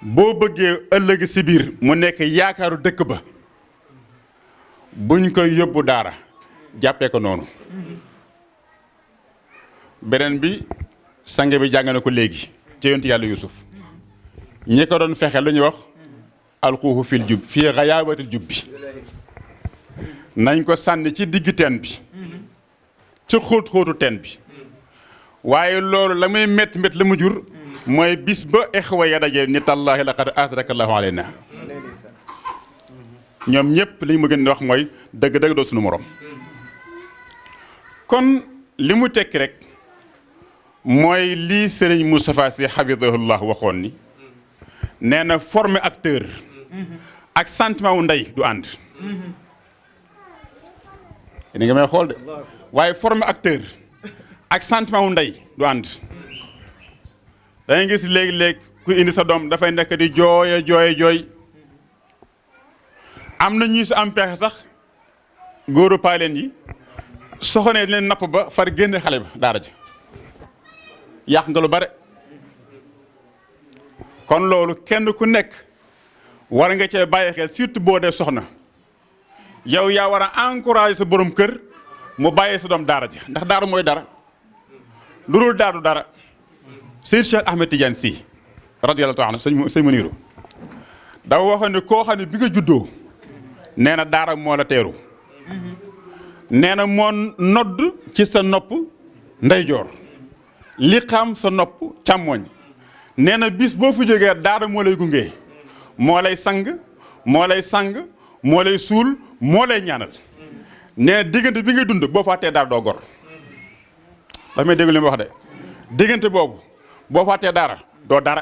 boo bëggee ëllëg ci biir mu nekk yaakaaru dëkk ba buñ koy yóbbu daara jàppee ko noonu beneen bi sange bi jàng na ko léegi ci yonent yàlla Yuusuf ñi ko doon fexe lu ñuy wax alquuhu fil jub fii xayaabatil jub bi nañ ko sànni ci digg teen bi ci xóotu teen bi waaye loolu la muy métti la mu jur mooy bis ba exwa ya daje ni tallaahi laqad atraka allahu alayna ñoom ñëpp li ñu ma gën di wax mooy dëgg-dëgg doo suñu morom kon li mu tekki rek mooy lii sëriñ Moustapha Sy hafidahullah waxoon ni nee na former acteur ak sentiment wu ndey du ànd yéen nga may xool de waaye former acteur ak sentiment wu ndey du ànd da ngay gis léegi-léegi ku indi sa doom dafay nekk di jooy am na ñii su am pexe sax góoru paaleen yi soxonee leen napp ba far génne xale ba daara ji yàq nga lu bare kon loolu kenn ku nekk war nga cee bàyyi xel surtout boo dee soxna yow yaa war a encourager sa borom kër mu bàyyee sa doom daara ji ndax daara mooy dara lu dul daara du dara Seydi Cheikh Ahmed Tidiane Sy radiyallahu ta'ala sëñ Muniru dafa waxoon ne koo xam ne bi nga juddoo nee na daara moo la teeru nee na moo nodd ci sa nopp ndeyjoor li xam sa nopp càmmooñ nee na bis boo fu jógee daara moo lay gunge moo lay sang moo lay sang moo lay suul moo lay ñaanal nee na diggante bi ngay dund boo fàttee daara doo gor dafa may dégg li mu wax de diggante boobu boo fàttee daara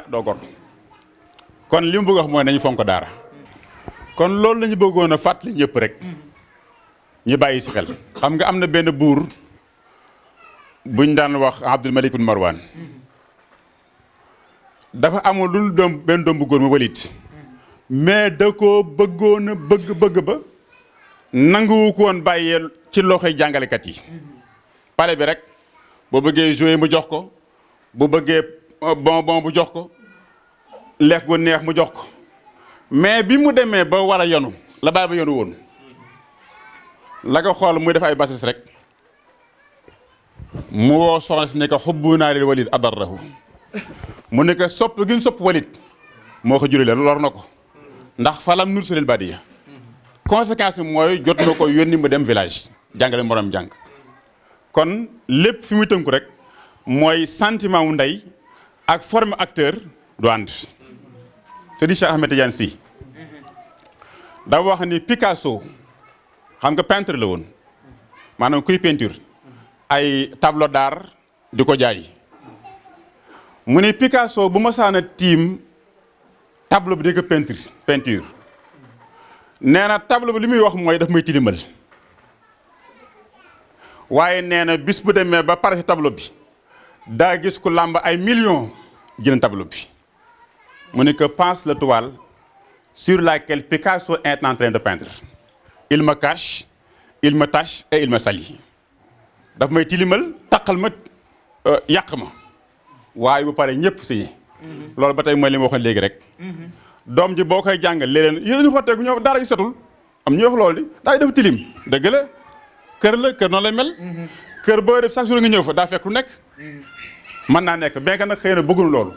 doo gor kon li mu bëgg wax mooy nañu fonk daara kon loolu la ñu bëggoon a fàttali ñëpp rek ñu bàyyi si xel xam nga am na benn buur buñ daan wax Abdul Malik bin Marwan dafa amul lu doom benn doom bu góor mu Walid mais da koo bëggoon a bëgg ba nanguwu ko woon bàyyee ci loxoy jàngalekat yi pare bi rek bu bëggee jouer mu jox ko bu bëggee bonbon bu jox ko lekk gu neex mu jox ko mais bi mu demee ba war a yonu la bàyyi ba yonu woon la ko xool muy def ay basis rek mu woo soxna si ne ko xubbu naa lil Walid adarrahu mu ne ko sopp gi ñu sopp Walid moo ko juree leen lor na ko ndax falam nur sulil badiya conséquence bi mooy jot na ko yónni mu dem village jàngale morom jàng kon lépp fi muy tënku rek mooy sentiment wu ndey ak forme acteur du ànd Seydi Cheikh Ahmed Tidiane Sy da wax ni Picasso xam nga peintre la woon maanaam kuy peinture ay tableau d'art di ko jaay mu ni Picasso bu ma saana tiim tableau bi di ko peinture nee na tableau bi li muy wax mooy daf may tilimal waaye nee na bis bu demee ba pare si tableau bi daa gis ku làmb ay millions jënd tableau bi mu ne que pense la toile sur laquelle Picasso est en train de peindre il me cache il me tache et il me salit daf may tilimal taqal ma yàq ma waaye bu pare ñëpp signé loolu ba tey mooy li ma waxoon léegi rek doom ji boo koy jàngal léeg-léeg yéen ñu xotteeku ñoo daara ji setul am ñu wax loolu di daa def tilim dëgg la kër noonu lay mel kër boo def chaque jour nga ñëw fa daa fekk lu nekk mën naa nekk bien que nag xëy na bëggul loolu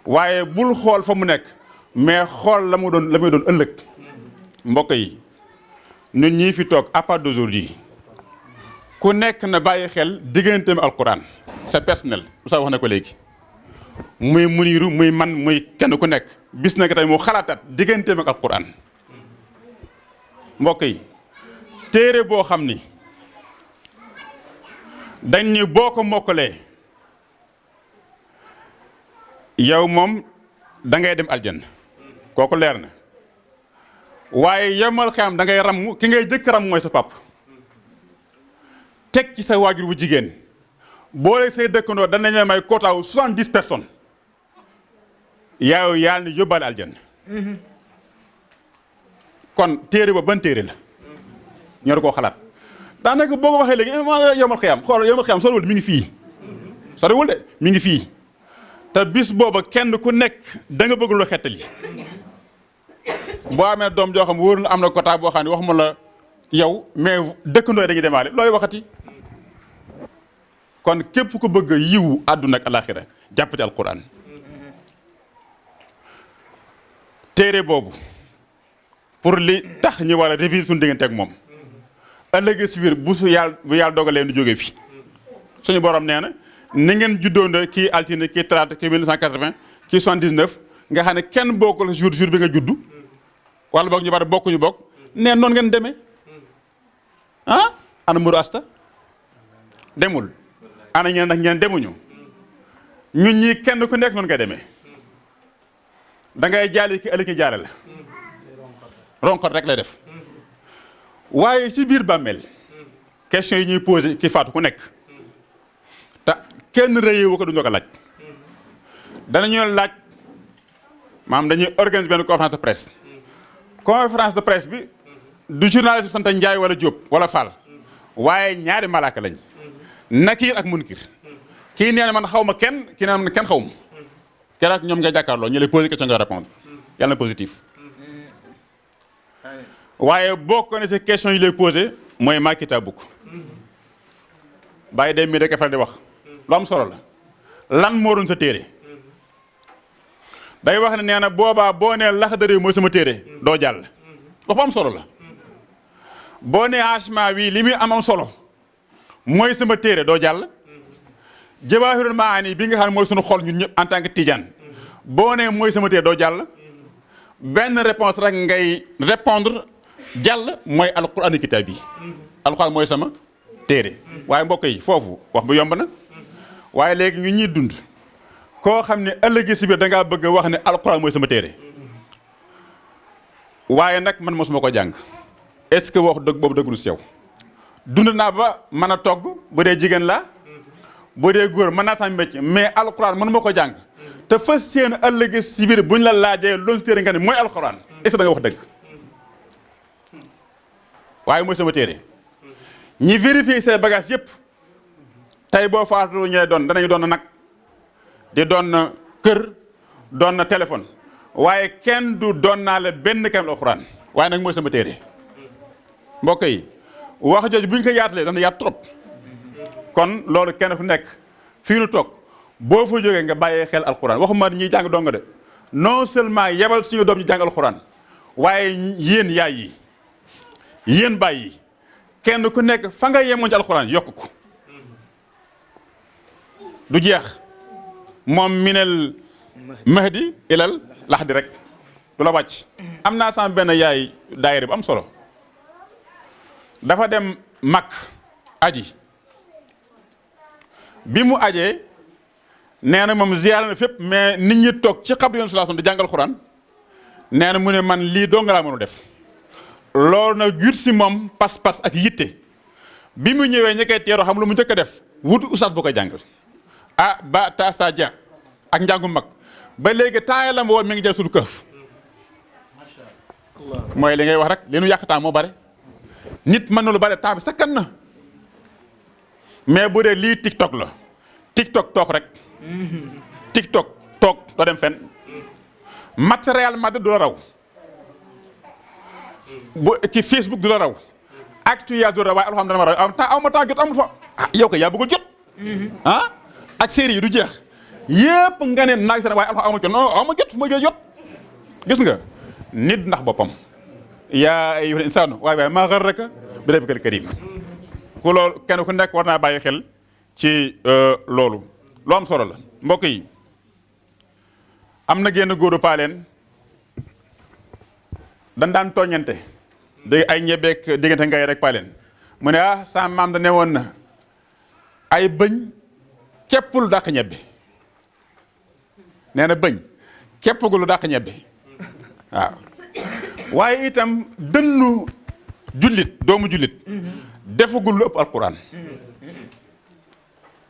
waaye bul xool fa mu nekk mais xool la muy doon ëllëg mbokk yi ñun ñii fi toog à part d'aujourd'hui ku nekk na bàyyi xel digganteem alquran c'est personnel bu sax wax na ko léegi muy muniru muy man muy kenn ku nekk bis na ko tey moo xalaataat digganteem ak alquran mbokk yi téere boo xam ni dañ ni boo ko mokkalee yow moom da ngay dem aljanna kooku leer na waaye yemal xam da ngay ram ki ngay jëkk ram mooy sa pap teg ci sa waajur bu jigéen boole say dëkkandoo danañ la may quota wu 70 personnes yow yàlla ni yóbbaale aljanna kon téere ba ban téere la ñor koo xalaat daanaka boo ko waxee léegi yomal xiyam xool yomal xiyam soriwul mi ngi fii soriwul de mi ngi fii te bis booba kenn ku nekk da nga bëgg lu xettali boo amee doom joo xam wóor na am na quota boo xam ne waxuma la yow mais dëkkandoo dañuy demaale looy waxati kon képp ku bëgg a yiwu àdduna ak alaxira jàpp ci alquran téere boobu pour li tax ñu war a réviser suñu diggante ak moom ëllëgee si biir bu yàlla dogalee nu jógee fi suñu borom nee na ni ngeen juddoondoo kii altine kii talaata kii 1980 kii 79 nga xam ne kenn bokkul jour bi nga juddu wala boog ñu bari bokkuñu bokk nee noonu ngeen demee ah ana Mourou Asta demul ana ñeneen nag ñeneen demuñu ñun ñii kenn ku nekk noonu ngay demee da ngay jaale ki ëllëg ki jaare la ronkot rek lay def waaye si biir bàmmeel question yi ñuy posé ki faatu ku nekk te kenn rëyewu ko duñu ko laaj danañu laaj maanaam dañuy organiser benn conférence de presse bi du journaliste bi sant Njaay wala Jóob wala Fall waaye ñaari malaaka lañ Nakiir ak Munkir kii nee na man xaw ma kenn kii nee na man kenn xaw ma keroog ñoom nga jàkkaarloo ñu lay posé question nga répondre yàlla na positif waaye boo ko ne ces questions yi lay posé mooy maa kitaabuk bàyyi day mi rek fal di wax lu am solo la lan moo doon sa téere day wax ne nee na boobaa boo nee Laxdari mooy sama téere doo jàll wax bu am solo la boo nee Hachma wi li muy am solo mooy sama téere doo jàll Jawaahirul Maani bi nga xam ne mooy sunu xol ñun ñëpp en tant que Tidiane boo nee mooy sama téere doo jàll benn réponse rek ngay répondre jàll mooy alquraan kitaab bi alquraan mooy sama téere waaye mbokk yi foofu wax bu yomb na waaye léegi ñu ñuy dund koo xam ne ëllëgi si biir da ngaa bëgg a wax ne alquraan mooy sama téere waaye nag man mosuma ko jàng est-ce que wax dëgg boobu dëggul si yow dund naa ba mën a togg bu dee jigéen la bu dee góor mën naa sama métier mais alquraan mënuma ko jàng te fas seen ëllëg si biir buñ la laajee loolu téere nga ne mooy alxuraan est-ce que da nga wax dëgg waaye mooy sama téere ñi vérifier seen bagage yëpp tey boo faatu ñee doon danañu doon nag di doon na kër doon na téléphone waaye kenn du doon naa la benn kam alxuraan waaye nag mooy sama téere mbokk yi wax jooju bu ñu ko yaatalee dana yaat trop kon loolu kenn ku nekk fii nu toog boo fa jógee nga bàyyee xel alxuraan waxuma ñiy jàng dong de non seulement yebal suñu doom ñu jàng alxuraan waaye yéen yaay yi yéen baay yi kenn ku nekk fa nga yemoon ci alxuraan yokk ko du jeex moom minel mahdi ilal lahdi rek du la wàcc. am naa sama benn yaay daayira bu am solo dafa dem mag aji bi mu ajee nee na moom ziyaara na fépp mais nit ñi toog ci xabru yoon sallallahu alayhi wasallam di jàngal xuraan nee na mu ne man lii doo nga laa mënu def loolu nag jut si moom pas-pas ak yitte bi mu ñëwee ñi koy teeroo xam lu mu njëkk a def wut ustaas bu koy jàngal ah ba ta sa dia ak njàngu mag ba léegi temps la ma woo mi ngi jël suñu këf mooy li ngay wax rek li nu yàq temps moo bare nit mën na lu bare temps bi sakkan na mais bu dee lii TikTok la TikTok toog rek TikTok toog doo dem fenn matériellement du la raw bu ci Facebook du la raw actuel du la raw waaye alhamdulilah ma raw aw ma temps jot amul fa ah yow ko yaa bëggul jot ah ak série yi du jeex yépp nga ne naag seen waaye alhamdulilah jot non aw ma jot fu ma jot gis nga nit ndax boppam yaa ayyuhal insaanu waaye maa gharraka bi rabbikal karim ku loolu kenn ku nekk war naa bàyyi xel ci loolu lu am solo la mbokk yi am na génn góoru paaleen dañ daan tooñante dégg ay ñebeek diggante ngay rek paaleen mu ne ah sa maam da ne woon na ay bëñ képp lu dàq ñebbe nee na bëñ képp gu lu dàq ñebbe waaw waaye itam dënnu jullit doomu jullit defagul lu ëpp alquran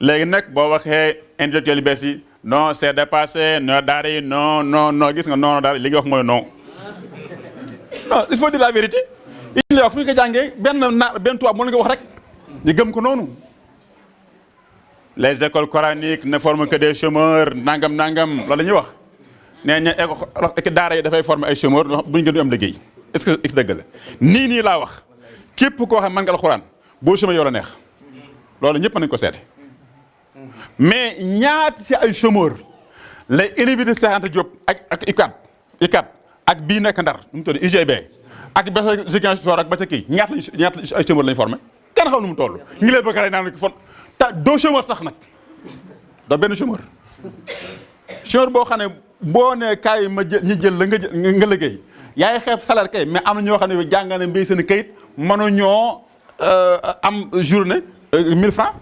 léegi nag boo waxee intellectuel yu bees yi non c'est dépassé non daara yi non gis nga non daara li nga wax mooy non non il faut dire la vérité il wax fu ñu ko jàngee benn tubaab moo la nga wax rek ñu gëm ko noonu les écoles coraniques ne forment que des chômeurs nangam loolu la ñuy wax nee na daara yi dafay former ay chômeurs bu ñu gën a am liggéey est-ce que dëgg la nii laa wax képp koo xam mën nga alxuraan boo chômeur yow la neex loolu ñëpp nañu ko seede mais ñaati si ay chômeurs lay université Cheikh Anta Diop ak ICAT ak bii nekk Ndar nu mu tudd UGB ak ba sa Ziguinchor ak ba sa kii ñaata ay chômeurs lañu formé kenn xam nu mu toll ngi lay bëgg rek naan ko fon te doo chômeur sax nag doo benn chômeur boo xam ne boo nee kaay ma jël ñu jël la nga liggéey yaay xeeb salaire kay mais am na ñoo xam ne jàng na mbéy seen kayit mënuñoo am journée 1000 francs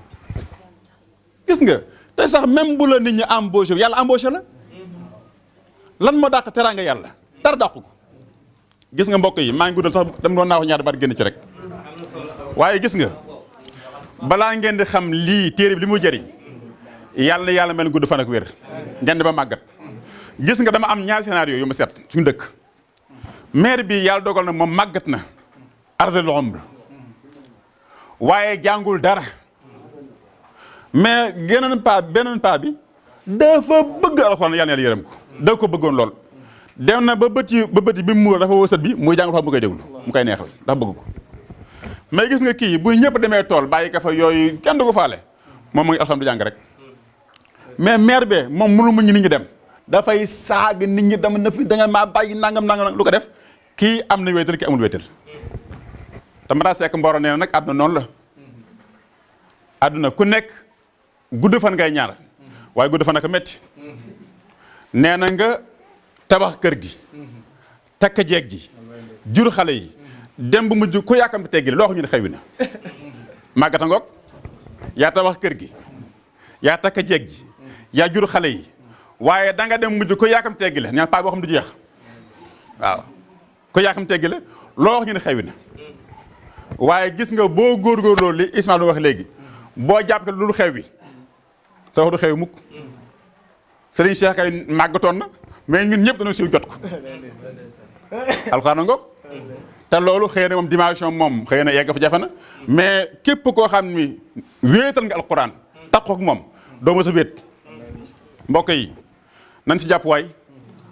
gis nga te sax même bu la nit ñi embauché yàlla embauché la lan moo dàq teraanga yàlla dara dàqu ko gis nga mbokk yi maa ngi guddal sax dem doon naa wax ñaari baat génn ci rek waaye gis nga balaa ngeen di xam lii téere bi li muy jëriñ yàlla mel gudd fan ak wér ngeen di ba màggat gis nga dama am ñaari scénario yu ma seet suñu dëkk maire bi yàlla dogal na moom màggat na arzul umr waaye jàngul dara mais beneen paa bi dafa bëgg alxuraan yàlla na yërëm ko da ko bëggoon lool dem na ba bët yi bi mu muur dafa wësat bi muy jàng alxuraan mu koy déglu mu koy neexal dafa bëgg ko mais gis nga kii bu ñëpp demee tool bàyyi ka fa yooyu kenn du ko faale moom mu ngi alxuraan di jàng rek mais maire be moom mënu mu ñu nit ñi dem dafay saag nit ñi dama na fi da nga maa bàyyi nangam lu ko def kii am na wéetal kii amul wéetal dama daa sekk mboro nee na nag àdduna noonu la àdduna ku nekk gudd fan ngay ñaar waaye gudd fan ak metti nee na nga tabax kër gi takk jeeg ji jur xale yi dem bu mujj ku yaakam teggi loo xam ñu ne xewi na màggata ngoog yaa tabax kër gi yaa takk jeeg ji yaa jur xale yi waaye da nga dem mujj ku yaakam teggi la ñaan paa boo xam du jeex waaw ku yaakam teggi la loo wax ñu ne xewi na waaye gis nga boo góorgóorloo li Ismaël wax léegi boo jàpp que lu xew wi sa wax du xew mukk Serigne Cheikh kay màggatoon na mais ñun ñëpp dañoo siiw jot ko alxuraan ngoog te loolu xëy na moom dimension moom xëy na yegg fa jafe na mais képp koo xam ni wéetal nga alxuraan taxaw ak moom doo ma sa wéet mbokk yi nan si jàpp waay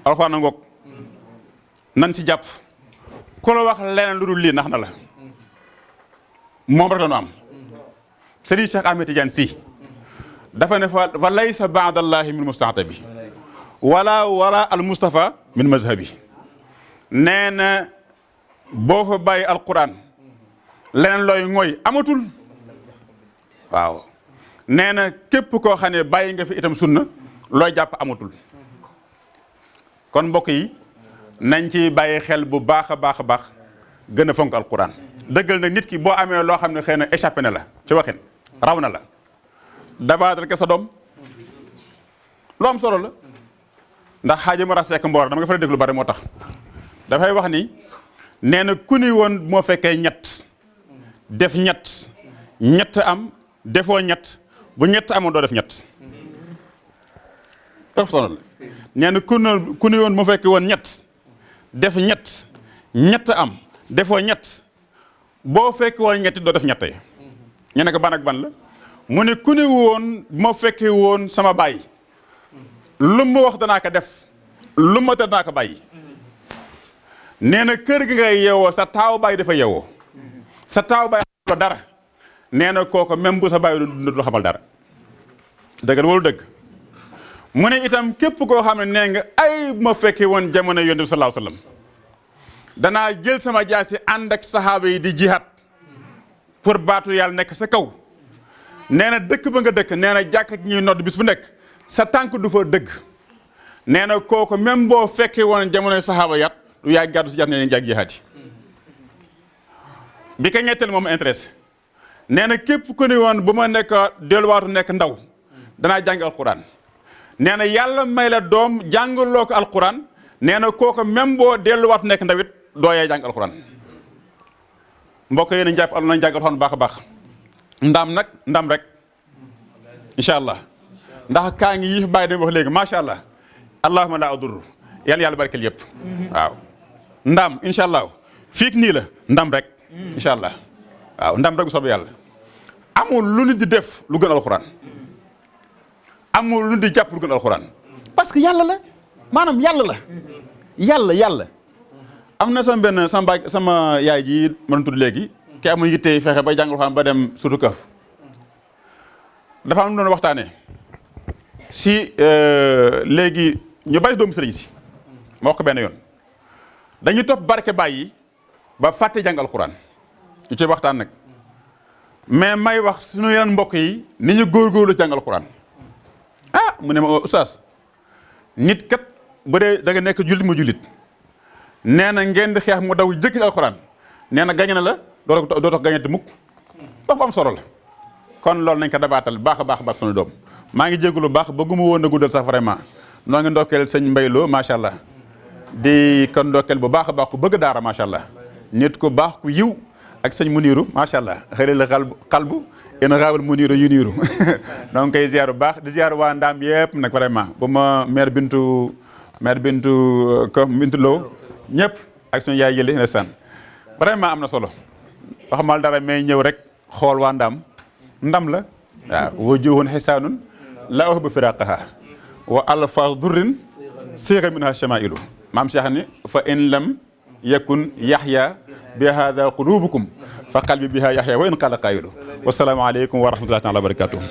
alxuraan ngoog nan si jàpp ku la wax leneen lu dul lii nax na la moom rek la ñu am Serigne Cheikh Ahmed Tidiane Sy dafa ne fa laysa baadallahi min mustatabi wala wara al mustafa min mazhabi nee na boo fa bàyyi alquran leneen looy mooy amatul waaw nee na képp koo xam ne bàyyi nga fi itam sunna looy jàpp amatul kon mbokk yi nañ ci bàyyi xel bu baax a baax a baax gën a fonk alquran dëggal nag nit ki boo amee loo xam ne xëy na échappé na la ci waxin raw na la dabaatal ke sa doom lu am solo la ndax xaaji Mara Seck Mboor dama nga fa déglu bari moo tax dafay wax ni nee na ku ni woon moo fekkee ñett def ñett am defoo ñett bu ñett amoon doo def ñett def solo la nee na ku ni woon moo fekkee woon ñett def ñett am defoo ñett boo fekkee woon ñetti doo def ñett yi ñu ne ko ban ak ban la mu ne ku ni woon moo fekkee woon sama baay lu mu wax danaa ko def lu ma danaa ko bàyyi nee na kër gi ngay yeewoo sa taaw baay dafa yeewoo sa taaw baay la dara nee na kooku même bu sa baay du xamal dara dëgg wala dëgg mu ne itam képp koo xam ne nee nga ay ma fekkee woon jamono yonent bi sallallahu alayhi wasallam danaa jël sama jaasi ànd ak saxaaba yi di jihaad pour baatu yàlla nekk sa kaw nee na dëkk ba nga dëkk nee na jàkk ak ñuy nodd bis bu nekk sa tànk du fa dëgg nee na kooku même boo fekkee woon jamonoy saxaaba yat du yaay gàddu si jat nee jàkk jihaad yi bi ko ñetteel moom intéressé nee na képp ku ni woon bu ma nekk delluwaatu nekk ndaw danaa jàng alquran nee na yàlla may la doom jàngaloo ko alquran nee na kooku même boo delluwaatu nekk ndawit doo yaay jàng alquran mbokk yéen a jàpp nañ jàng alquran baax a baax ndam rek incha allah ndax kaa ngi yi fi bàyyi dem wax léegi macha allah allahumma la adur yàlla barkeel yëpp waaw ndam incha allah fiik nii la ndam rek incha allah waaw ndam rek bu soobee yàlla amul lu nit di def lu gën alxuraan amul lu nit di jàpp lu gën alxuraan parce que yàlla la maanaam yàlla la yàlla am na sama yaay ji mën tudd léegi ki amul yitte fexe bay jàng alxuraan ba dem sutu këf dafa am doon waxtaanee si léegi ñu bari doomu sëriñ si ma wax ko benn yoon dañuy topp barke bàyyi ba fàtte jàng alxuraan ñu ci waxtaan nag mais may wax suñu yeneen mbokk yi ni ñu góorgóorlu jàng alxuraan mu ne ma oustaz nit kat bu dee da nga nekk jullit mu jullit nee na ngeen di xeex mu daw jëkki alxuraan nee na gañe na la doo tax gañati mukk wax bu am solo la kon loolu nañ ko dabaatal baax a baax sunu doom maa ngi jégalu baax bëgguma woon a guddal sax vraiment noo ngi ndokkeel sëñ Mbayloo macha allah di kon ndokkeel bu baax a baax ku bëgg daara macha allah nit ku baax ku yiw ak sëñ Muniru macha allah xëy la xalbu en raawal Muniru yu niiru donc koy ziar bu baax di ziar waa Ndaam yëpp nag vraiment bu ma mère Bintu Lo ñëpp ak suñu yaay yële ndeysaan vraiment am na solo waxamal dara may ñëw rek xool waa ndam la waaw wujuhun xisaanun la uhibbu firaqaha wa alfa durrin siga minha shamailu maam Cheikh ni fa in lam yakun yaxya bi hada qulubukum fa qalbi biha yaxya wa in qala qailu wasalaamu aleykum wa rahmatullahi taala wa barakatuh